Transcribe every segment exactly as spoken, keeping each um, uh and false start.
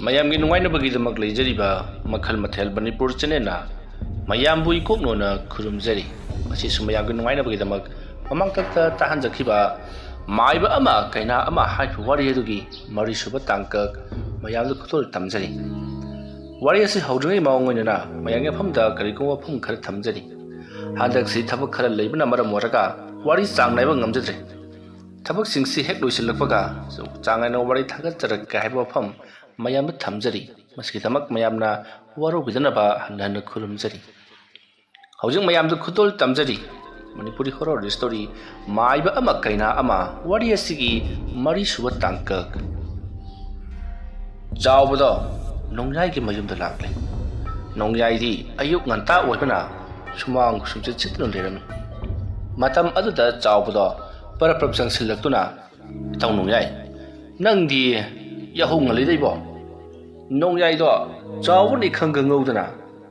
ꯃꯌꯥꯝꯒꯤ ꯅꯨꯡꯉꯥꯏꯅꯕꯒꯤꯗꯃꯛ ꯂꯩꯖꯔꯤꯕ ꯃꯈꯜ ꯃꯊꯦꯜ ꯃꯅꯤꯄꯨꯔ ꯆꯦꯅꯦꯜꯅ ꯃꯌꯥꯝꯕꯨ ꯏꯀꯣꯛꯅꯣꯅ ꯈꯨꯔꯨꯝꯖꯔꯤ꯫ ꯉꯁꯤꯁꯨ ꯃꯌꯥꯝꯒꯤ ꯅꯨꯡꯉꯥꯏꯅꯕꯒꯤꯗꯃꯛ ꯃꯃꯥꯡꯊꯛꯇ ꯇꯥꯍꯟꯖꯈꯤꯕ ꯃꯥꯏꯕ ꯑꯃ ꯀꯩꯅꯥ ꯑꯃ ꯍꯥꯏꯔꯤꯕ ꯋꯥꯔꯤ ꯑꯗꯨꯒꯤ ꯃꯔꯤꯁꯨꯕ ꯇꯥꯡꯀꯛ ꯃꯌꯥꯝꯗ ꯈꯨꯗꯣꯜ ꯇꯝꯖꯔꯤ꯫ ꯋꯥꯔꯤ ꯑꯁꯤ ꯍꯧꯗ꯭ꯔꯤꯉꯩ ꯃꯃꯥꯡ ꯑꯣꯏꯅꯅ ꯃꯌꯥꯝꯒꯤ ꯃꯐꯝꯗ ꯀꯔꯤꯒꯨꯝꯕ ꯋꯥꯐꯝ ꯈꯔ ꯊꯝꯖꯔꯤ꯫ ꯍꯟꯗꯛꯁꯤ ꯊꯕꯛ ꯈꯔ ꯂꯩꯕꯅ ꯃꯔꯝ ꯑꯣꯏꯔꯒ ꯋꯥꯔꯤ ꯆꯥꯡ ꯅꯥꯏꯕ ꯉꯝꯖꯗ꯭ꯔꯦ꯫ ꯊꯕꯛꯁꯤꯡꯁꯤ ꯍꯦꯛ ꯂꯣꯏꯁꯤꯜꯂꯛꯄꯒ ꯆꯥꯡ ꯅꯥꯏꯅ ꯋꯥꯔꯤ ꯊꯥꯒꯠꯆꯔꯛꯀꯦ ꯍꯥꯏꯕ ꯋꯥꯐꯝ ꯃꯌꯥꯝꯗ ꯊꯝꯖꯔꯤ꯫ ꯃꯁꯤꯒꯤꯗꯃꯛ ꯃꯌꯥꯝꯅ ꯋꯥꯔꯧꯕꯤꯗꯅꯕ ꯍꯟꯅ ꯍꯟꯅ ꯈꯨꯔꯨꯝꯖꯔꯤ꯫ ꯍꯧꯖꯤꯛ ꯃꯌꯥꯝꯗ ꯈꯨꯗꯣꯜ ꯇꯝꯖꯔꯤ꯫ ꯃꯅꯤꯄꯨꯔꯤ ꯍꯣꯔꯣꯔ ꯁ꯭ꯇꯣꯔꯤ ꯃꯥꯏꯕ ꯑꯃ ꯀꯩꯅꯥ ꯑꯃ ꯋꯥꯔꯤ ꯑꯁꯤꯒꯤ ꯃꯔꯤꯁꯨꯕ ꯇꯥꯡꯀꯛ꯫ ꯆꯥꯎꯕꯗꯣ ꯅꯣꯡꯌꯥꯏꯒꯤ ꯃꯌꯨꯝꯗ ꯂꯥꯛꯂꯦ꯫ ꯅꯣꯡꯌꯥꯏꯗꯤ ꯑꯌꯨꯛ ꯉꯟꯇꯥ ꯑꯣꯏꯕꯅ ꯁꯨꯃꯥꯡ ꯁꯨꯝꯆꯤꯠ ꯁꯤꯠꯇꯨꯅ ꯂꯩꯔꯝꯃꯤ꯫ ꯃꯇꯝ ꯑꯗꯨꯗ ꯆꯥꯎꯕꯗꯣ ꯄꯔꯞ ꯄꯔꯞ ꯆꯪꯁꯤꯜꯂꯛꯇꯨꯅ, "ꯏꯇꯥꯎ ꯅꯣꯡꯌꯥꯏ, ꯅꯪꯗꯤ ꯌꯥꯍꯧ ꯉꯜꯂꯤꯗꯩꯕꯣ?" ꯅꯣꯡꯌꯥꯏꯗꯣ ꯆꯥꯎꯕꯅ ꯏꯈꯪ ꯈꯪꯍꯧꯗꯅ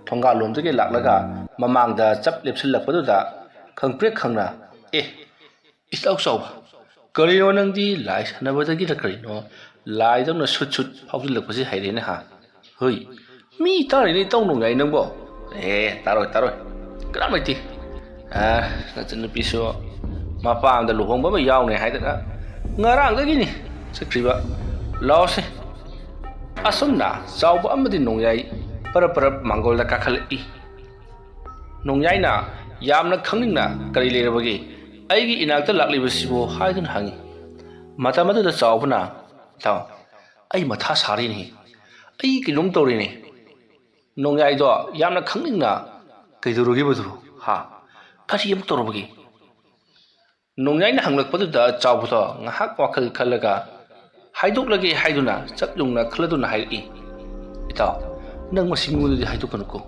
ꯊꯣꯡꯒꯥꯜꯂꯣꯝꯗꯒꯤ ꯂꯥꯛꯂꯒ ꯃꯃꯥꯡꯗ ꯆꯞ ꯂꯦꯞꯁꯤꯜꯂꯛꯄꯗꯨꯗ ꯈꯪꯄ꯭ꯔꯦꯛ ꯈꯪꯅ, "ꯑꯦ, ꯏꯇꯥꯎ ꯆꯥꯎꯕ, ꯀꯔꯤꯅꯣ ꯅꯪꯗꯤ ꯂꯥꯏ ꯁꯥꯟꯅꯕꯗꯒꯤꯔ ꯀꯔꯤꯅꯣ ꯂꯥꯏꯗꯧꯅ ꯁꯨꯠ ꯁꯨꯠ ꯐꯥꯎꯖꯤꯜꯂꯛꯄꯁꯤ ꯍꯩꯔꯦꯅꯦ ꯍꯥ? ꯍꯣꯏ, ꯃꯤ ꯇꯥꯔꯤꯅꯦ ꯏꯇꯥꯎ ꯅꯣꯡꯌꯥꯏ ꯅꯪꯕꯣ?" "ꯑꯦ, ꯇꯥꯔꯣꯏ, ꯇꯥꯔꯣꯏ, ꯀꯅꯥꯝ ꯂꯩꯇꯦ꯫ ꯑ, ꯅꯆꯟꯅꯨꯄꯤꯁꯨ ꯃꯄꯥꯝꯗ ꯂꯨꯍꯣꯡꯕ ꯑꯃ ꯌꯥꯎꯅꯤ ꯍꯥꯏꯗꯅ ꯉꯔꯥꯡꯗꯒꯤꯅꯤ ꯆꯠꯈ꯭ꯔꯤꯕ꯫ ꯂꯥꯛꯑꯣꯁꯦ꯫" ꯑꯁꯨꯝꯅ ꯆꯥꯎꯕ ꯑꯃꯗꯤ ꯅꯣꯡꯌꯥꯏ ꯄꯔꯞ ꯄꯔꯞ ꯃꯥꯡꯒꯣꯜꯗ ꯀꯥꯈꯠꯂꯛꯏ꯫ ꯅꯣꯡꯌꯥꯏꯅ ꯌꯥꯝꯅ ꯈꯪꯅꯤꯡꯅ, "ꯀꯔꯤ ꯂꯩꯔꯕꯒꯦ? ꯑꯩꯒꯤ ꯏꯅꯥꯛꯇ ꯂꯥꯛꯂꯤꯕꯁꯤꯕꯨ?" ꯍꯥꯏꯗꯨꯅ ꯍꯪꯉꯤ꯫ ꯃꯇꯝ ꯑꯗꯨꯗ ꯆꯥꯎꯕꯅ, "ꯏꯇꯥꯎ, ꯑꯩ ꯃꯊꯥ ꯁꯥꯔꯤꯅꯦ꯫ ꯑꯩ ꯀꯩꯅꯣꯝ ꯇꯧꯔꯤꯅꯦ꯫" ꯅꯣꯡꯌꯥꯏꯗꯣ ꯌꯥꯝꯅ ꯈꯪꯅꯤꯡꯅ, "ꯀꯩꯗꯧꯔꯒꯦꯕ ꯑꯗꯨꯕꯨ? ꯍꯥ? ꯀꯔꯤ ꯑꯃꯨꯛ ꯇꯧꯔꯕꯒꯦ?" ꯅꯣꯡꯌꯥꯏꯅ ꯍꯪꯂꯛꯄꯗꯨꯗ ꯆꯥꯎꯕꯗꯣ ꯉꯥꯏꯍꯥꯛ ꯋꯥꯈꯜ ꯈꯜꯂꯒ, "ꯍꯥꯏꯗꯣꯛꯂꯒꯦ" ꯍꯥꯏꯗꯨꯅ ꯆꯞ ꯌꯨꯡꯅ ꯈꯜꯂꯗꯨꯅ ꯍꯥꯏꯔꯛꯏ, "ꯏꯇꯥꯎ, ꯅꯪ ꯃꯁꯤ ꯃꯤꯉꯣꯟꯗꯗꯤ ꯍꯥꯏꯗꯣꯛꯀꯅꯨꯀꯣ꯫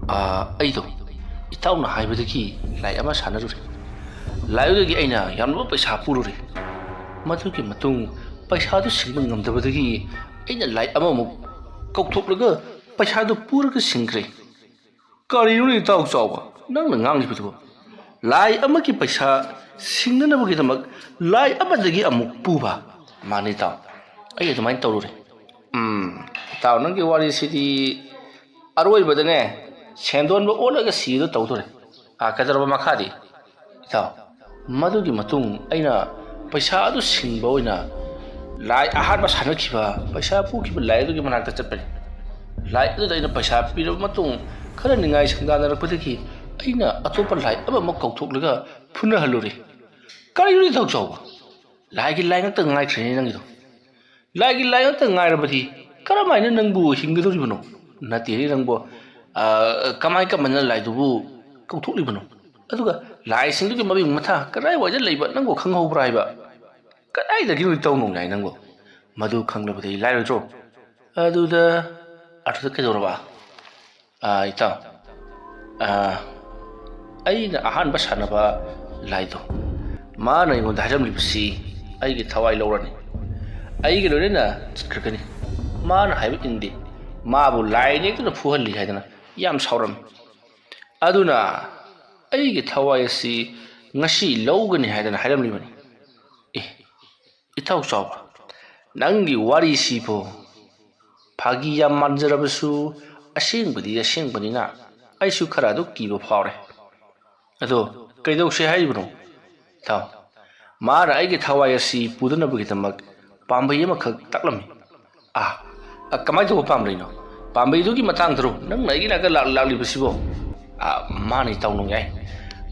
ꯑꯥ, ꯑꯩꯗꯣ ꯏꯇꯥꯎꯅ ꯍꯥꯏꯕꯗꯒꯤ ꯂꯥꯏ ꯑꯃ ꯁꯥꯟꯅꯔꯨꯔꯦ꯫ ꯂꯥꯏꯗꯨꯗꯒꯤ ꯑꯩꯅ ꯌꯥꯝꯂꯕ ꯄꯩꯁꯥ ꯄꯨꯔꯨꯔꯦ꯫ ꯃꯗꯨꯒꯤ ꯃꯇꯨꯡ ꯄꯩꯁꯥꯗꯨ ꯁꯤꯡꯕ ꯉꯝꯗꯕꯗꯒꯤ ꯑꯩꯅ ꯂꯥꯏ ꯑꯃꯃꯨꯛ ꯀꯧꯊꯣꯛꯂꯒ ꯄꯩꯁꯥꯗꯨ ꯄꯨꯔꯒ ꯁꯤꯡꯈ꯭ꯔꯦ꯫" "ꯀꯔꯤꯅꯣꯅꯦ ꯏꯇꯥꯎ ꯆꯥꯎꯕ, ꯅꯪꯅ ꯉꯥꯡꯂꯤꯕꯗꯨꯕꯨ? ꯂꯥꯏ ꯑꯃꯒꯤ ꯄꯩꯁꯥ ꯁꯤꯡꯅꯅꯕꯒꯤꯗꯃꯛ ꯂꯥꯏ ꯑꯃꯗꯒꯤ ꯑꯃꯨꯛ ꯄꯨꯕ?" "ꯃꯥꯅꯤ ꯏꯇꯥꯎ, ꯑꯩ ꯑꯗꯨꯃꯥꯏꯅ ꯇꯧꯔꯨꯔꯦ꯫ ꯎꯝ, ꯏꯇꯥꯎ, ꯅꯪꯒꯤ ꯋꯥꯔꯤꯁꯤꯗꯤ ꯑꯔꯣꯏꯕꯗꯅꯦ, ꯁꯦꯟꯗꯣꯟꯕ ꯑꯣꯜꯂꯒ ꯁꯤꯗꯣ ꯇꯧꯗꯣꯔꯦ꯫ ꯑꯥ, ꯀꯩꯗꯧꯔꯕ ꯃꯈꯥꯗꯤ? ꯏꯇꯥꯎ, ꯃꯗꯨꯒꯤ ꯃꯇꯨꯡ ꯑꯩꯅ ꯄꯩꯁꯥ ꯑꯗꯨ ꯁꯤꯡꯕ ꯑꯣꯏꯅ ꯂꯥꯏ ꯑꯍꯥꯟꯕ ꯁꯥꯟꯅꯈꯤꯕ, ꯄꯩꯁꯥ ꯄꯨꯈꯤꯕ ꯂꯥꯏ ꯑꯗꯨꯒꯤ ꯃꯅꯥꯛꯇ ꯆꯠꯄꯅꯤ꯫ ꯂꯥꯏ ꯑꯗꯨꯗ ꯑꯩꯅ ꯄꯩꯁꯥ ꯄꯤꯔꯕ ꯃꯇꯨꯡ, ꯈꯔ ꯅꯤꯡꯉꯥꯏ ꯁꯪꯗꯥꯅꯔꯛꯄꯗꯒꯤ ꯑꯩꯅ ꯑꯇꯣꯞꯄ ꯂꯥꯏ ꯑꯃꯃꯨꯛ ꯀꯧꯊꯣꯛꯂꯒ ꯐꯨꯅꯍꯜꯂꯨꯔꯦ꯫ ꯀꯔꯤꯅꯣ ꯏꯇꯥꯎ ꯆꯥꯎꯕ? ꯂꯥꯏꯒꯤ ꯂꯥꯏ ꯉꯥꯛꯇ ꯉꯥꯏꯈ꯭ꯔꯦꯅꯦ ꯅꯪꯒꯤꯗꯣ꯫ ꯂꯥꯏꯒꯤ ꯂꯥꯏ ꯉꯥꯛꯇ ꯉꯥꯏꯔꯕꯗꯤ ꯀꯔꯝꯍꯥꯏꯅ ꯅꯪꯕꯨ ꯍꯤꯡꯒꯗꯧꯔꯤꯕꯅꯣ? ꯅꯠꯇꯦꯅꯦ ꯅꯪꯕꯨ, ꯑ, ꯀꯃꯥꯏ ꯀꯃꯥꯏꯅ ꯂꯥꯏꯗꯨꯕꯨ ꯀꯧꯊꯣꯛꯂꯤꯕꯅꯣ? ꯑꯗꯨꯒ ꯂꯥꯏꯁꯤꯡꯗꯨꯒꯤ ꯃꯃꯤꯡ ꯃꯊꯥ ꯀꯗꯥꯏꯋꯥꯏꯗ ꯂꯩꯕ ꯅꯪꯕꯨ ꯈꯪꯍꯧꯕ꯭ꯔꯥ ꯍꯥꯏꯕ? ꯀꯗꯥꯏꯗꯒꯤꯅꯣ ꯏꯇꯥꯎ ꯅꯣꯡꯌꯥꯏ ꯅꯪꯕꯨ? ꯃꯗꯨ ꯈꯪꯂꯕꯗꯤ ꯂꯥꯏꯔꯣꯏꯗ꯭ꯔꯣ? ꯑꯗꯨꯗ ꯑꯗꯨꯗ ꯀꯩꯗꯧꯔꯕ? ꯑꯥ, ꯏꯇꯥꯎ, ꯑꯥ, ꯑꯩꯅ ꯑꯍꯥꯟꯕ ꯁꯥꯟꯅꯕ ꯂꯥꯏꯗꯣ, ꯃꯥꯅ ꯑꯩꯉꯣꯟꯗ ꯍꯥꯏꯔꯝꯂꯤꯕꯁꯤ ꯑꯩꯒꯤ ꯊꯋꯥꯏ ꯂꯧꯔꯅꯤ, ꯑꯩꯒꯤ ꯂꯣꯏꯅꯅ ꯆꯠꯈ꯭ꯔꯒꯅꯤ꯫ ꯃꯥꯅ ꯍꯥꯏꯕ ꯏꯟꯗꯦ, ꯃꯥꯕꯨ ꯂꯥꯏ ꯅꯦꯛꯇꯨꯅ ꯐꯨꯍꯜꯂꯤ ꯍꯥꯏꯗꯅ ꯌꯥꯝ ꯁꯥꯎꯔꯝꯃꯤ꯫ ꯑꯗꯨꯅ ꯑꯩꯒꯤ ꯊꯋꯥꯏ ꯑꯁꯤ ꯉꯁꯤ ꯂꯧꯒꯅꯤ ꯍꯥꯏꯗꯅ ꯍꯥꯏꯔꯝꯂꯤꯕꯅꯤ꯫ ꯑꯦ, ꯏꯇꯥꯎ ꯆꯥꯎꯕ, ꯅꯪꯒꯤ ꯋꯥꯔꯤꯁꯤꯕꯨ ꯐꯥꯒꯤ ꯌꯥꯝ ꯃꯥꯟꯖꯔꯕꯁꯨ ꯑꯁꯦꯡꯕꯗꯤ ꯑꯁꯦꯡꯕꯅꯤꯅ ꯑꯩꯁꯨ ꯈꯔ ꯑꯗꯨ ꯀꯤꯕ ꯐꯥꯎꯔꯦ꯫ ꯑꯗꯣ ꯀꯩꯗꯧꯁꯦ ꯍꯥꯏꯔꯤꯕꯅꯣ? ꯏꯇꯥꯎ, ꯃꯥꯅ ꯑꯩꯒꯤ ꯊꯋꯥꯏ ꯑꯁꯤ ꯄꯨꯗꯅꯕꯒꯤꯗꯃꯛ ꯄꯥꯝꯕꯩ ꯑꯃꯈꯛ ꯇꯥꯛꯂꯝꯃꯤ꯫ ꯑꯥ, ꯑ, ꯀꯃꯥꯏꯅ ꯇꯧꯕ ꯄꯥꯝꯕꯩꯅꯣ? ꯄꯥꯝꯕꯩꯗꯨꯒꯤ ꯃꯇꯥꯡꯗꯔꯣ ꯅꯪꯅ ꯑꯩꯒꯤ ꯅꯥꯛꯇ ꯂꯥꯛ-, ꯂꯥꯛꯂꯤꯕꯁꯤꯕꯣ? ꯑꯥ, ꯃꯥꯅ ꯏꯇꯥꯎ ꯅꯣꯡꯌꯥꯏ꯫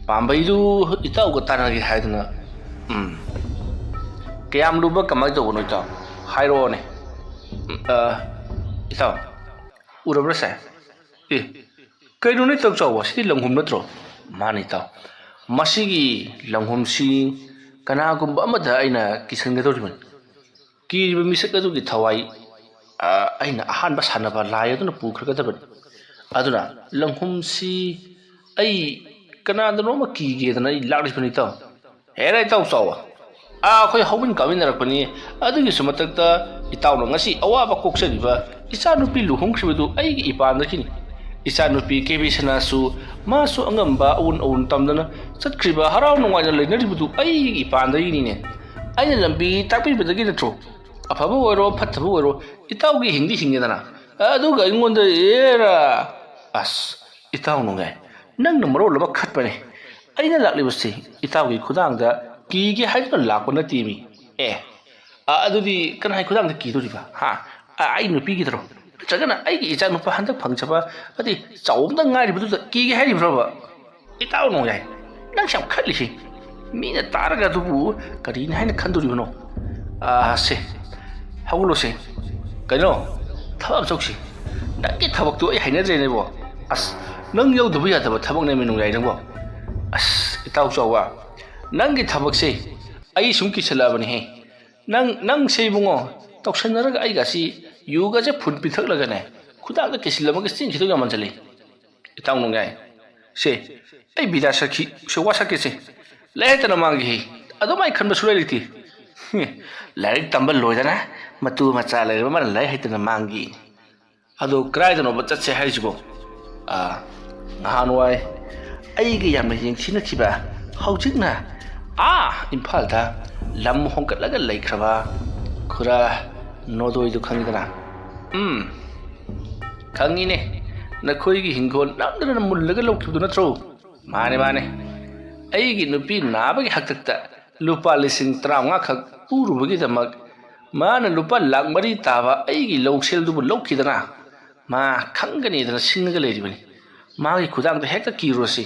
ꯄꯥꯝꯕꯩꯗꯨ ꯏꯇꯥꯎꯒ ꯇꯥꯟꯅꯒꯦ ꯍꯥꯏꯗꯅ, ꯎꯝ, ꯀꯌꯥꯝ ꯂꯨꯕ, ꯀꯃꯥꯏꯅ ꯇꯧꯕꯅꯣ ꯏꯇꯥꯎ? ꯍꯥꯏꯔꯛꯑꯣꯅꯦ꯫ ꯎꯝ, ꯑ, ꯏꯇꯥꯎ, ꯎꯔꯕ꯭ꯔꯥ ꯁꯦ? ꯑꯦ, ꯀꯩꯅꯣꯅꯦ ꯏꯇꯥꯎ ꯆꯥꯎꯕ? ꯁꯤꯗꯤ ꯂꯪꯍꯨꯝ ꯅꯠꯇ꯭ꯔꯣ? ꯃꯥꯅꯤ ꯏꯇꯥꯎ꯫ ꯃꯁꯤꯒꯤ ꯂꯪꯍꯨꯝꯁꯤ ꯀꯅꯥꯒꯨꯝꯕ ꯑꯃꯗ ꯑꯩꯅ ꯀꯤꯁꯟꯒꯗꯧꯔꯤꯕꯅꯤ꯫ ꯀꯤꯔꯤꯕ ꯃꯤꯁꯛ ꯑꯗꯨꯒꯤ ꯊꯋꯥꯏ, ꯑ, ꯑꯩꯅ ꯑꯍꯥꯟꯕ ꯁꯥꯟꯅꯕ ꯂꯥꯏ ꯑꯗꯨꯅ ꯄꯨꯈ꯭ꯔꯒꯗꯕꯅꯤ꯫ ꯑꯗꯨꯅ ꯂꯪꯍꯨꯝꯁꯤ ꯑꯩ ꯀꯅꯥꯗꯅꯣꯃ ꯀꯤꯒꯦꯗꯅ ꯑꯩ ꯂꯥꯛꯂꯤꯕꯅꯤ ꯏꯇꯥꯎ꯫ ꯍꯦꯔꯥ ꯏꯇꯥꯎ ꯆꯥꯎꯕ, ꯑꯥ, ꯑꯩꯈꯣꯏ ꯍꯧꯃꯤꯟ ꯀꯥꯃꯤꯟꯅꯔꯛꯄꯅꯤ꯫ ꯑꯗꯨꯒꯤꯁꯨ ꯃꯊꯛꯇ ꯏꯇꯥꯎꯅ ꯉꯁꯤ ꯑꯋꯥꯕ ꯀꯣꯛꯆꯔꯤꯕ ꯏꯆꯥꯅꯨꯄꯤ ꯂꯨꯍꯣꯡꯈ꯭ꯔꯤꯕꯗꯨ ꯑꯩꯒꯤ ꯏꯄꯥꯟꯗꯒꯤꯅꯤ꯫ ꯏꯆꯥꯅꯨꯄꯤ ꯀꯦꯕꯤ ꯁꯅꯥꯁꯨ ꯃꯥꯁꯨ ꯑꯉꯝꯕ ꯑꯎꯟ ꯑꯎꯟ ꯇꯝꯗꯅ ꯆꯠꯈ꯭ꯔꯤꯕ, ꯍꯔꯥꯎ ꯅꯨꯡꯉꯥꯏꯅ ꯂꯩꯅꯔꯤꯕꯗꯨ ꯑꯩꯒꯤ ꯏꯄꯥꯟꯗꯒꯤꯅꯤꯅꯦ꯫ ꯑꯩꯅ ꯂꯝꯕꯤ ꯇꯥꯛꯄꯤꯕꯗꯒꯤ ꯅꯠꯇ꯭ꯔꯣ? ꯑꯐꯕ ꯑꯣꯏꯔꯣ ꯐꯠꯇꯕ ꯑꯣꯏꯔꯣ, ꯏꯇꯥꯎꯒꯤ ꯍꯤꯡꯗꯤ ꯍꯤꯡꯉꯦꯗꯅ꯫ ꯑꯗꯨꯒ ꯑꯩꯉꯣꯟꯗ ꯑꯦꯔꯥ꯫ ꯑꯁ, ꯏꯇꯥꯎ ꯅꯣꯡꯌꯥꯏ, ꯅꯪꯅ ꯃꯔꯣꯜ ꯑꯃ ꯈꯠꯄꯅꯦ꯫ ꯑꯩꯅ ꯂꯥꯛꯂꯤꯕꯁꯤ ꯏꯇꯥꯎꯒꯤ ꯈꯨꯗꯥꯡꯗ ꯀꯤꯒꯦ ꯍꯥꯏꯗꯨꯅ ꯂꯥꯛꯄ ꯅꯠꯇꯦꯃꯤ꯫ ꯑꯦ, ꯑ, ꯑꯗꯨꯗꯤ ꯀꯅꯥꯒꯤ ꯈꯨꯗꯥꯡꯗ ꯀꯤꯗꯣꯔꯤꯕ? ꯍꯥ? ꯑ, ꯑꯩ ꯅꯨꯄꯤꯒꯤꯗꯔꯣ? ꯅꯠꯇ꯭ꯔꯒꯅ ꯑꯩꯒꯤ ꯏꯆꯥ ꯅꯨꯄꯥ ꯍꯟꯗꯛ ꯐꯪꯖꯕ, ꯑꯗꯤ ꯆꯥꯎꯕꯗ ꯉꯥꯏꯔꯤꯕꯗꯨꯗ ꯀꯤꯒꯦ ꯍꯥꯏꯔꯤꯕ꯭ꯔꯣꯕ? ꯏꯇꯥꯎ ꯅꯣꯡꯌꯥꯏ, ꯅꯪꯁꯦ ꯌꯥꯝ ꯈꯠꯂꯤꯁꯤ꯫ ꯃꯤꯅ ꯇꯥꯔꯒ ꯑꯗꯨꯕꯨ ꯀꯔꯤꯅꯤ ꯍꯥꯏꯅ ꯈꯟꯗꯣꯔꯤꯕꯅꯣ? ꯑ, ꯁꯦ, ꯍꯧꯒꯠꯂꯣꯁꯦ꯫ ꯀꯩꯅꯣ? ꯊꯕꯛ ꯑꯃ ꯆꯧꯁꯤ꯫ ꯅꯪꯒꯤ ꯊꯕꯛꯇꯨ ꯑꯩ ꯍꯩꯅꯗ꯭ꯔꯦꯅꯦꯕꯣ꯫ ꯑꯁ, ꯅꯪ ꯌꯧꯗꯕ ꯌꯥꯗꯕ ꯊꯕꯛꯅꯦꯃꯤ ꯅꯣꯡꯌꯥꯏ ꯅꯪꯕꯣ꯫ ꯑꯁ, ꯏꯇꯥꯎ ꯆꯥꯎꯕ, ꯅꯪꯒꯤ ꯊꯕꯛꯁꯦ ꯑꯩ ꯁꯨꯝ ꯀꯤꯁꯜꯂꯛꯑꯕꯅꯤꯍꯦ꯫ ꯅꯪ, ꯅꯪꯁꯦ ꯏꯕꯨꯡꯉꯣ, ꯇꯧꯁꯟꯅꯔꯒ ꯑꯩꯒꯁꯤ ꯌꯨꯒꯁꯦ ꯐꯨꯟ ꯄꯤꯊꯛꯂꯒꯅꯦ, ꯈꯨꯗꯥꯡꯗ ꯀꯤꯁꯤꯜꯂꯝꯃꯒ ꯆꯦꯟꯈꯤꯗꯧ ꯌꯥꯝ ꯃꯥꯟꯁꯤꯜꯂꯤ꯫ ꯏꯇꯥꯎ ꯅꯣꯡꯌꯥꯏ, ꯁꯦ, ꯑꯩ ꯕꯤꯗꯥ ꯁꯛꯈꯤ, ꯁꯦ, ꯋꯥ ꯁꯛꯀꯦꯁꯦ꯫ ꯂꯥꯏꯔꯤꯛ ꯍꯩꯇꯅ ꯃꯥꯡꯈꯤ꯫ ꯑꯗꯨꯃꯥꯏꯅ ꯈꯟꯕ ꯁꯨꯡꯂꯩ ꯂꯩꯇꯦ꯫ ꯂꯥꯏꯔꯤꯛ ꯇꯝꯕ ꯂꯣꯏꯗꯅ ꯃꯇꯨ ꯃꯆꯥ ꯂꯩꯔꯕ ꯑꯃꯅ ꯂꯥꯏꯔꯤꯛ ꯍꯩꯇꯅ ꯃꯥꯡꯈꯤ꯫ ꯑꯗꯣ ꯀꯗꯥꯏꯗꯅꯣꯕ ꯆꯠꯁꯦ ꯍꯥꯏꯔꯤꯁꯤꯕꯣ? ꯑꯥ, ꯅꯍꯥꯟꯋꯥꯏ ꯑꯩꯒ ꯌꯥꯝꯅ ꯌꯦꯡꯊꯤꯅꯈꯤꯕ, ꯍꯧꯖꯤꯛꯅ ꯑꯥ ꯏꯝꯐꯥꯜꯗ ꯂꯝ ꯍꯣꯡꯒꯠꯂꯒ ꯂꯩꯈ꯭ꯔꯕ ꯈꯨꯔꯥ ꯅꯣꯗꯣꯏꯗꯨ ꯈꯪꯉꯤꯗꯅ? ꯎꯝ, ꯈꯪꯉꯤꯅꯦ꯫ ꯅꯈꯣꯏꯒꯤ ꯍꯤꯡꯒꯣꯜ ꯅꯝꯗꯅ ꯃꯨꯜꯂꯒ ꯂꯧꯈꯤꯕꯗꯨ ꯅꯠꯇ꯭ꯔꯣ? ꯃꯥꯅꯦ, ꯃꯥꯅꯦ꯫ ꯑꯩꯒꯤ ꯅꯨꯄꯤ ꯅꯥꯕꯒꯤ ꯍꯥꯛꯇꯛꯇ ꯂꯨꯄꯥ ꯂꯤꯁꯤꯡ ꯇꯔꯥꯃꯉꯥ ꯈꯛ ꯄꯨꯔꯨꯕꯒꯤꯗꯃꯛ ꯃꯥꯅ ꯂꯨꯄꯥ ꯂꯥꯛ ꯃꯔꯤ ꯇꯥꯕ ꯑꯩꯒꯤ ꯂꯧꯁꯦꯜꯗꯨꯕꯨ ꯂꯧꯈꯤꯗꯅ ꯃꯥ ꯈꯪꯒꯅꯤꯗꯅ ꯁꯤꯡꯉꯒ ꯂꯩꯔꯤꯕꯅꯤ꯫ ꯃꯥꯒꯤ ꯈꯨꯗꯥꯡꯗ ꯍꯦꯛꯇ ꯀꯤꯔꯨꯔꯁꯤ꯫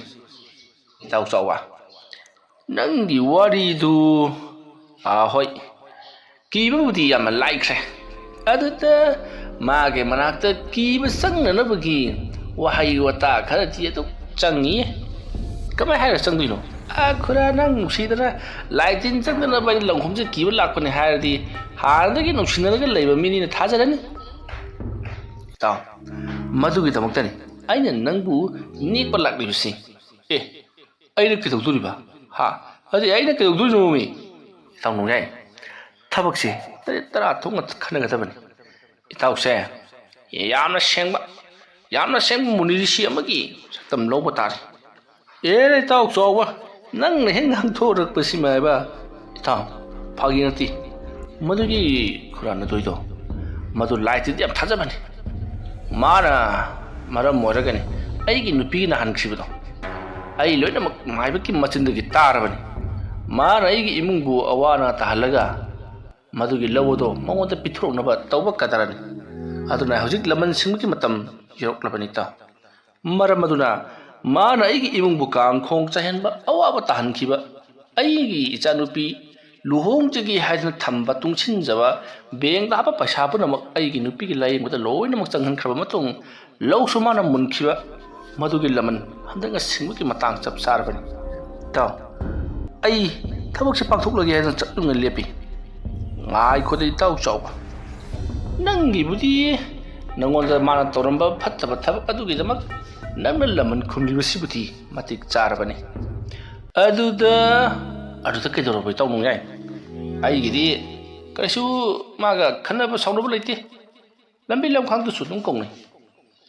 ꯏꯇꯥꯎ ꯆꯥꯎꯕ, ꯅꯪꯒꯤ ꯋꯥꯔꯤꯗꯨ, ꯑꯥ, ꯍꯣꯏ, ꯀꯤꯕꯕꯨꯗꯤ ꯌꯥꯝꯅ ꯂꯥꯏꯈ꯭ꯔꯦ꯫ ꯑꯗꯨꯗ ꯃꯥꯒꯤ ꯃꯅꯥꯛꯇ ꯀꯤꯕ ꯆꯪꯅꯅꯕꯒꯤ ꯋꯥꯍꯩ ꯋꯥꯇꯥ ꯈꯔꯗꯤ ꯑꯗꯨꯝ ꯆꯪꯉꯤ꯫ ꯀꯃꯥꯏ ꯍꯥꯏꯔ ꯆꯪꯗꯣꯏꯅꯣ? ꯑꯥ, ꯈꯨꯔꯥ, ꯅꯪ ꯅꯨꯡꯁꯤꯗꯅ ꯂꯥꯏ ꯇꯤꯟ ꯆꯪꯗꯅꯕ ꯑꯩꯅ ꯂꯪꯈꯣꯝꯁꯦ ꯀꯤꯕ ꯂꯥꯛꯄꯅꯦ ꯍꯥꯏꯔꯗꯤ ꯍꯥꯟꯅꯗꯒꯤ ꯅꯨꯡꯁꯤꯅꯔꯒ ꯂꯩꯕ ꯃꯤꯅꯤꯅ ꯊꯥꯖꯔꯅꯤ꯫ ꯏꯇꯥꯎ, ꯃꯗꯨꯒꯤꯗꯃꯛꯇꯅꯤ ꯑꯩꯅ ꯅꯪꯕꯨ ꯅꯦꯛꯄ ꯂꯥꯛꯂꯤꯕꯁꯤ꯫ ꯑꯦ, ꯑꯩꯅ ꯀꯩꯗꯧꯗꯣꯔꯤꯕ? ꯍꯥ? ꯑꯗꯨꯗꯤ ꯑꯩꯅ ꯀꯩꯗꯧꯗꯣꯏꯅꯣꯃꯤ? ꯏꯇꯥꯎ ꯅꯣꯡꯌꯥꯏ, ꯊꯕꯛꯁꯦ ꯇꯔꯦꯠ ꯇꯔꯥ ꯊꯣꯛꯅ ꯈꯟꯅꯒꯗꯕꯅꯤ꯫ ꯏꯇꯥꯎꯁꯦ ꯌꯥꯝꯅ ꯁꯦꯡꯕ, ꯌꯥꯝꯅ ꯁꯦꯡꯕ ꯃꯨꯅꯤ ꯔꯤꯁꯤ ꯑꯃꯒꯤ ꯁꯛꯇꯝ ꯂꯧꯕ ꯇꯥꯔꯦ꯫ ꯑꯦ, ꯏꯇꯥꯎ ꯆꯥꯎꯕ, ꯅꯪꯅ ꯍꯦꯛ ꯉꯥꯡꯊꯣꯔꯛꯄꯁꯤꯃ ꯍꯥꯏꯕ꯫ ꯏꯇꯥꯎ, ꯐꯥꯒꯤ ꯅꯠꯇꯦ꯫ ꯃꯗꯨꯒꯤ ꯈꯨꯔꯥꯟ ꯑꯗꯨꯏꯗꯣ, ꯃꯗꯨ ꯂꯥꯏꯇꯗꯤ ꯌꯥꯝ ꯊꯥꯖꯕꯅꯤ꯫ ꯃꯥꯅ ꯃꯔꯝ ꯑꯣꯏꯔꯒꯅꯤ ꯑꯩꯒꯤ ꯅꯨꯄꯤꯅ ꯍꯟꯈꯤꯕꯗꯣ꯫ ꯑꯩ ꯂꯣꯏꯅꯃꯛ ꯃꯥꯏꯕꯒꯤ ꯃꯆꯤꯟꯗꯒꯤ ꯇꯥꯔꯕꯅꯤ꯫ ꯃꯥꯅ ꯑꯩꯒꯤ ꯏꯃꯨꯡꯕꯨ ꯑꯋꯥ ꯑꯅꯥ ꯇꯥꯍꯜꯂꯒ ꯃꯗꯨꯒꯤ ꯂꯧ ꯑꯗꯣ ꯃꯉꯣꯟꯗ ꯄꯤꯊꯣꯔꯛꯅꯕ ꯇꯧꯕ ꯀꯗꯔꯅꯤ꯫ ꯑꯗꯨꯅ ꯍꯧꯖꯤꯛ ꯂꯃꯟ ꯁꯤꯡꯕꯒꯤ ꯃꯇꯝ ꯌꯧꯔꯛꯂꯕꯅꯤ, ꯏꯇꯥꯎ꯫ ꯃꯔꯝ ꯑꯗꯨꯅ ꯃꯥꯅ ꯑꯩꯒꯤ ꯏꯃꯨꯡꯕꯨ ꯀꯥꯡꯈꯣꯡ ꯆꯥꯏꯍꯟꯕ, ꯑꯋꯥꯕ ꯇꯥꯍꯟꯈꯤꯕ, ꯑꯩꯒꯤ ꯏꯆꯥꯅꯨꯄꯤ ꯂꯨꯍꯣꯡꯖꯒꯦ ꯍꯥꯏꯗꯅ ꯊꯝꯕ, ꯇꯨꯡꯁꯤꯟꯖꯕ, ꯕꯦꯡꯗ ꯍꯥꯞꯄ ꯄꯩꯁꯥ ꯄꯨꯝꯅꯃꯛ ꯑꯩꯒꯤ ꯅꯨꯄꯤꯒꯤ ꯂꯥꯏꯌꯦꯡꯕꯗ ꯂꯣꯏꯅꯃꯛ ꯆꯪꯍꯟꯈ꯭ꯔꯕ ꯃꯇꯨꯡ, ꯂꯧꯁꯨ ꯃꯥꯅ ꯃꯨꯟꯈꯤꯕ, ꯃꯗꯨꯒꯤ ꯂꯃꯟ ꯍꯟꯗꯛꯅ ꯁꯤꯡꯕꯒꯤ ꯃꯇꯥꯡ ꯆꯞ ꯆꯥꯔꯕꯅꯤ꯫ ꯏꯇꯥꯎ, ꯑꯩ ꯊꯕꯛꯁꯦ ꯄꯥꯡꯊꯣꯛꯂꯒꯦ ꯍꯥꯏꯗꯅ ꯆꯠꯂꯨꯅ ꯂꯦꯞꯄꯤ꯫ ꯉꯥꯏꯈꯣꯗ ꯏꯇꯥꯎ ꯆꯥꯎꯕ, ꯅꯪꯒꯤꯕꯨꯗꯤ ꯅꯪꯉꯣꯟꯗ ꯃꯥꯅ ꯇꯧꯔꯝꯕ ꯐꯠꯇꯕ ꯊꯕꯛ ꯑꯗꯨꯒꯤꯗꯃꯛ ꯅꯪꯅ ꯂꯃꯟ ꯈꯨꯝꯂꯤꯕꯁꯤꯕꯨꯗꯤ ꯃꯇꯤꯛ ꯆꯥꯔꯕꯅꯤ꯫ ꯑꯗꯨꯗ, ꯑꯗꯨꯗ ꯀꯩꯗꯧꯔꯕ ꯏꯇꯥꯎ ꯅꯣꯡꯌꯥꯏ? ꯑꯩꯒꯤꯗꯤ ꯀꯩꯁꯨ ꯃꯥꯒ ꯈꯟꯅꯕ ꯁꯥꯎꯅꯕ ꯂꯩꯇꯦ꯫ ꯂꯝꯕꯤ ꯂꯝꯈꯥꯡꯗꯁꯨ ꯑꯗꯨꯝ ꯀꯧꯅꯩ꯫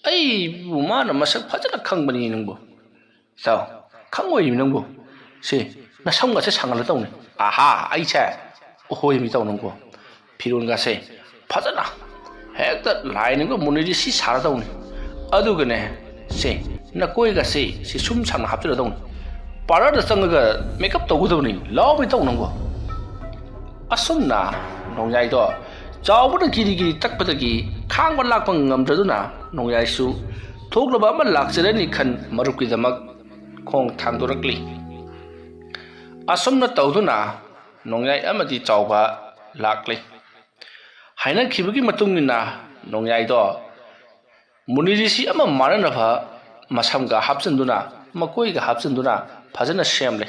ꯑꯩꯕꯨ ꯃꯥꯅ ꯃꯁꯛ ꯐꯖꯅ ꯈꯪꯕꯅꯤ ꯅꯪꯕꯨ꯫ ꯏꯇꯥꯎ, ꯈꯪꯉꯣꯏꯃꯤ ꯅꯪꯕꯨ꯫ ꯁꯤ, ꯅꯁꯝꯒꯁꯦ ꯁꯥꯡꯍꯜꯂ ꯇꯧꯅꯤ꯫ ꯑꯍꯥ, ꯑꯩꯁꯦ? ꯑꯍꯣꯏꯃꯤ ꯏꯇꯥꯎ ꯅꯪꯕꯨ꯫ ꯐꯤꯔꯣꯟꯒꯁꯦ ꯐꯖꯅ ꯍꯦꯛꯇ ꯂꯥꯏꯅꯤꯡꯕ ꯃꯨꯅꯤꯔꯤꯁꯤ ꯁꯥꯔ ꯇꯧꯅꯤ꯫ ꯑꯗꯨꯒꯅꯦ, ꯁꯦ, ꯅꯀꯣꯏꯒꯁꯦ ꯁꯤ ꯁꯨꯝ ꯁꯥꯡꯅ ꯍꯥꯞꯆꯤꯜꯂ ꯇꯧꯅꯤ꯫ ꯄꯥꯔꯂꯔꯗ ꯆꯪꯉꯒ ꯃꯦꯀꯞ ꯇꯧꯒꯗꯕꯅꯤ꯫ ꯂꯥꯎꯃꯤ ꯏꯇꯥꯎ ꯅꯪꯕꯨ꯫ ꯑꯁꯨꯝꯅ ꯅꯣꯡꯌꯥꯏꯗꯣ ꯆꯥꯎꯕꯅ ꯀꯤꯔꯤ ꯀꯤꯔꯤ ꯇꯛꯄꯗꯒꯤ ꯈꯥꯡꯕ ꯂꯥꯛꯄ ꯉꯝꯗ꯭ꯔꯗꯨꯅ ꯅꯣꯡꯌꯥꯏꯁꯨ ꯊꯣꯛꯂꯕ ꯑꯃ ꯂꯥꯛꯆꯔꯅꯤ ꯈꯟ ꯃꯔꯨꯞꯀꯤꯗꯃꯛ ꯈꯣꯡ ꯊꯥꯡꯗꯣꯔꯛꯂꯤ꯫ ꯑꯁꯨꯝꯅ ꯇꯧꯗꯨꯅ ꯅꯣꯡꯌꯥꯏ ꯑꯃꯗꯤ ꯆꯥꯎꯕ ꯂꯥꯛꯂꯤ꯫ ꯍꯥꯏꯅꯈꯤꯕꯒꯤ ꯃꯇꯨꯡ ꯏꯟꯅ ꯅꯣꯡꯌꯥꯏꯗꯣ ꯃꯨꯅꯤꯔꯤꯁꯤ ꯑꯃ ꯃꯥꯟꯅꯅꯕ ꯃꯁꯝꯒ ꯍꯥꯞꯆꯤꯟꯗꯨꯅ, ꯃꯀꯣꯏꯒ ꯍꯥꯞꯆꯤꯟꯗꯨꯅ ꯐꯖꯅ ꯁꯦꯝꯂꯦ꯫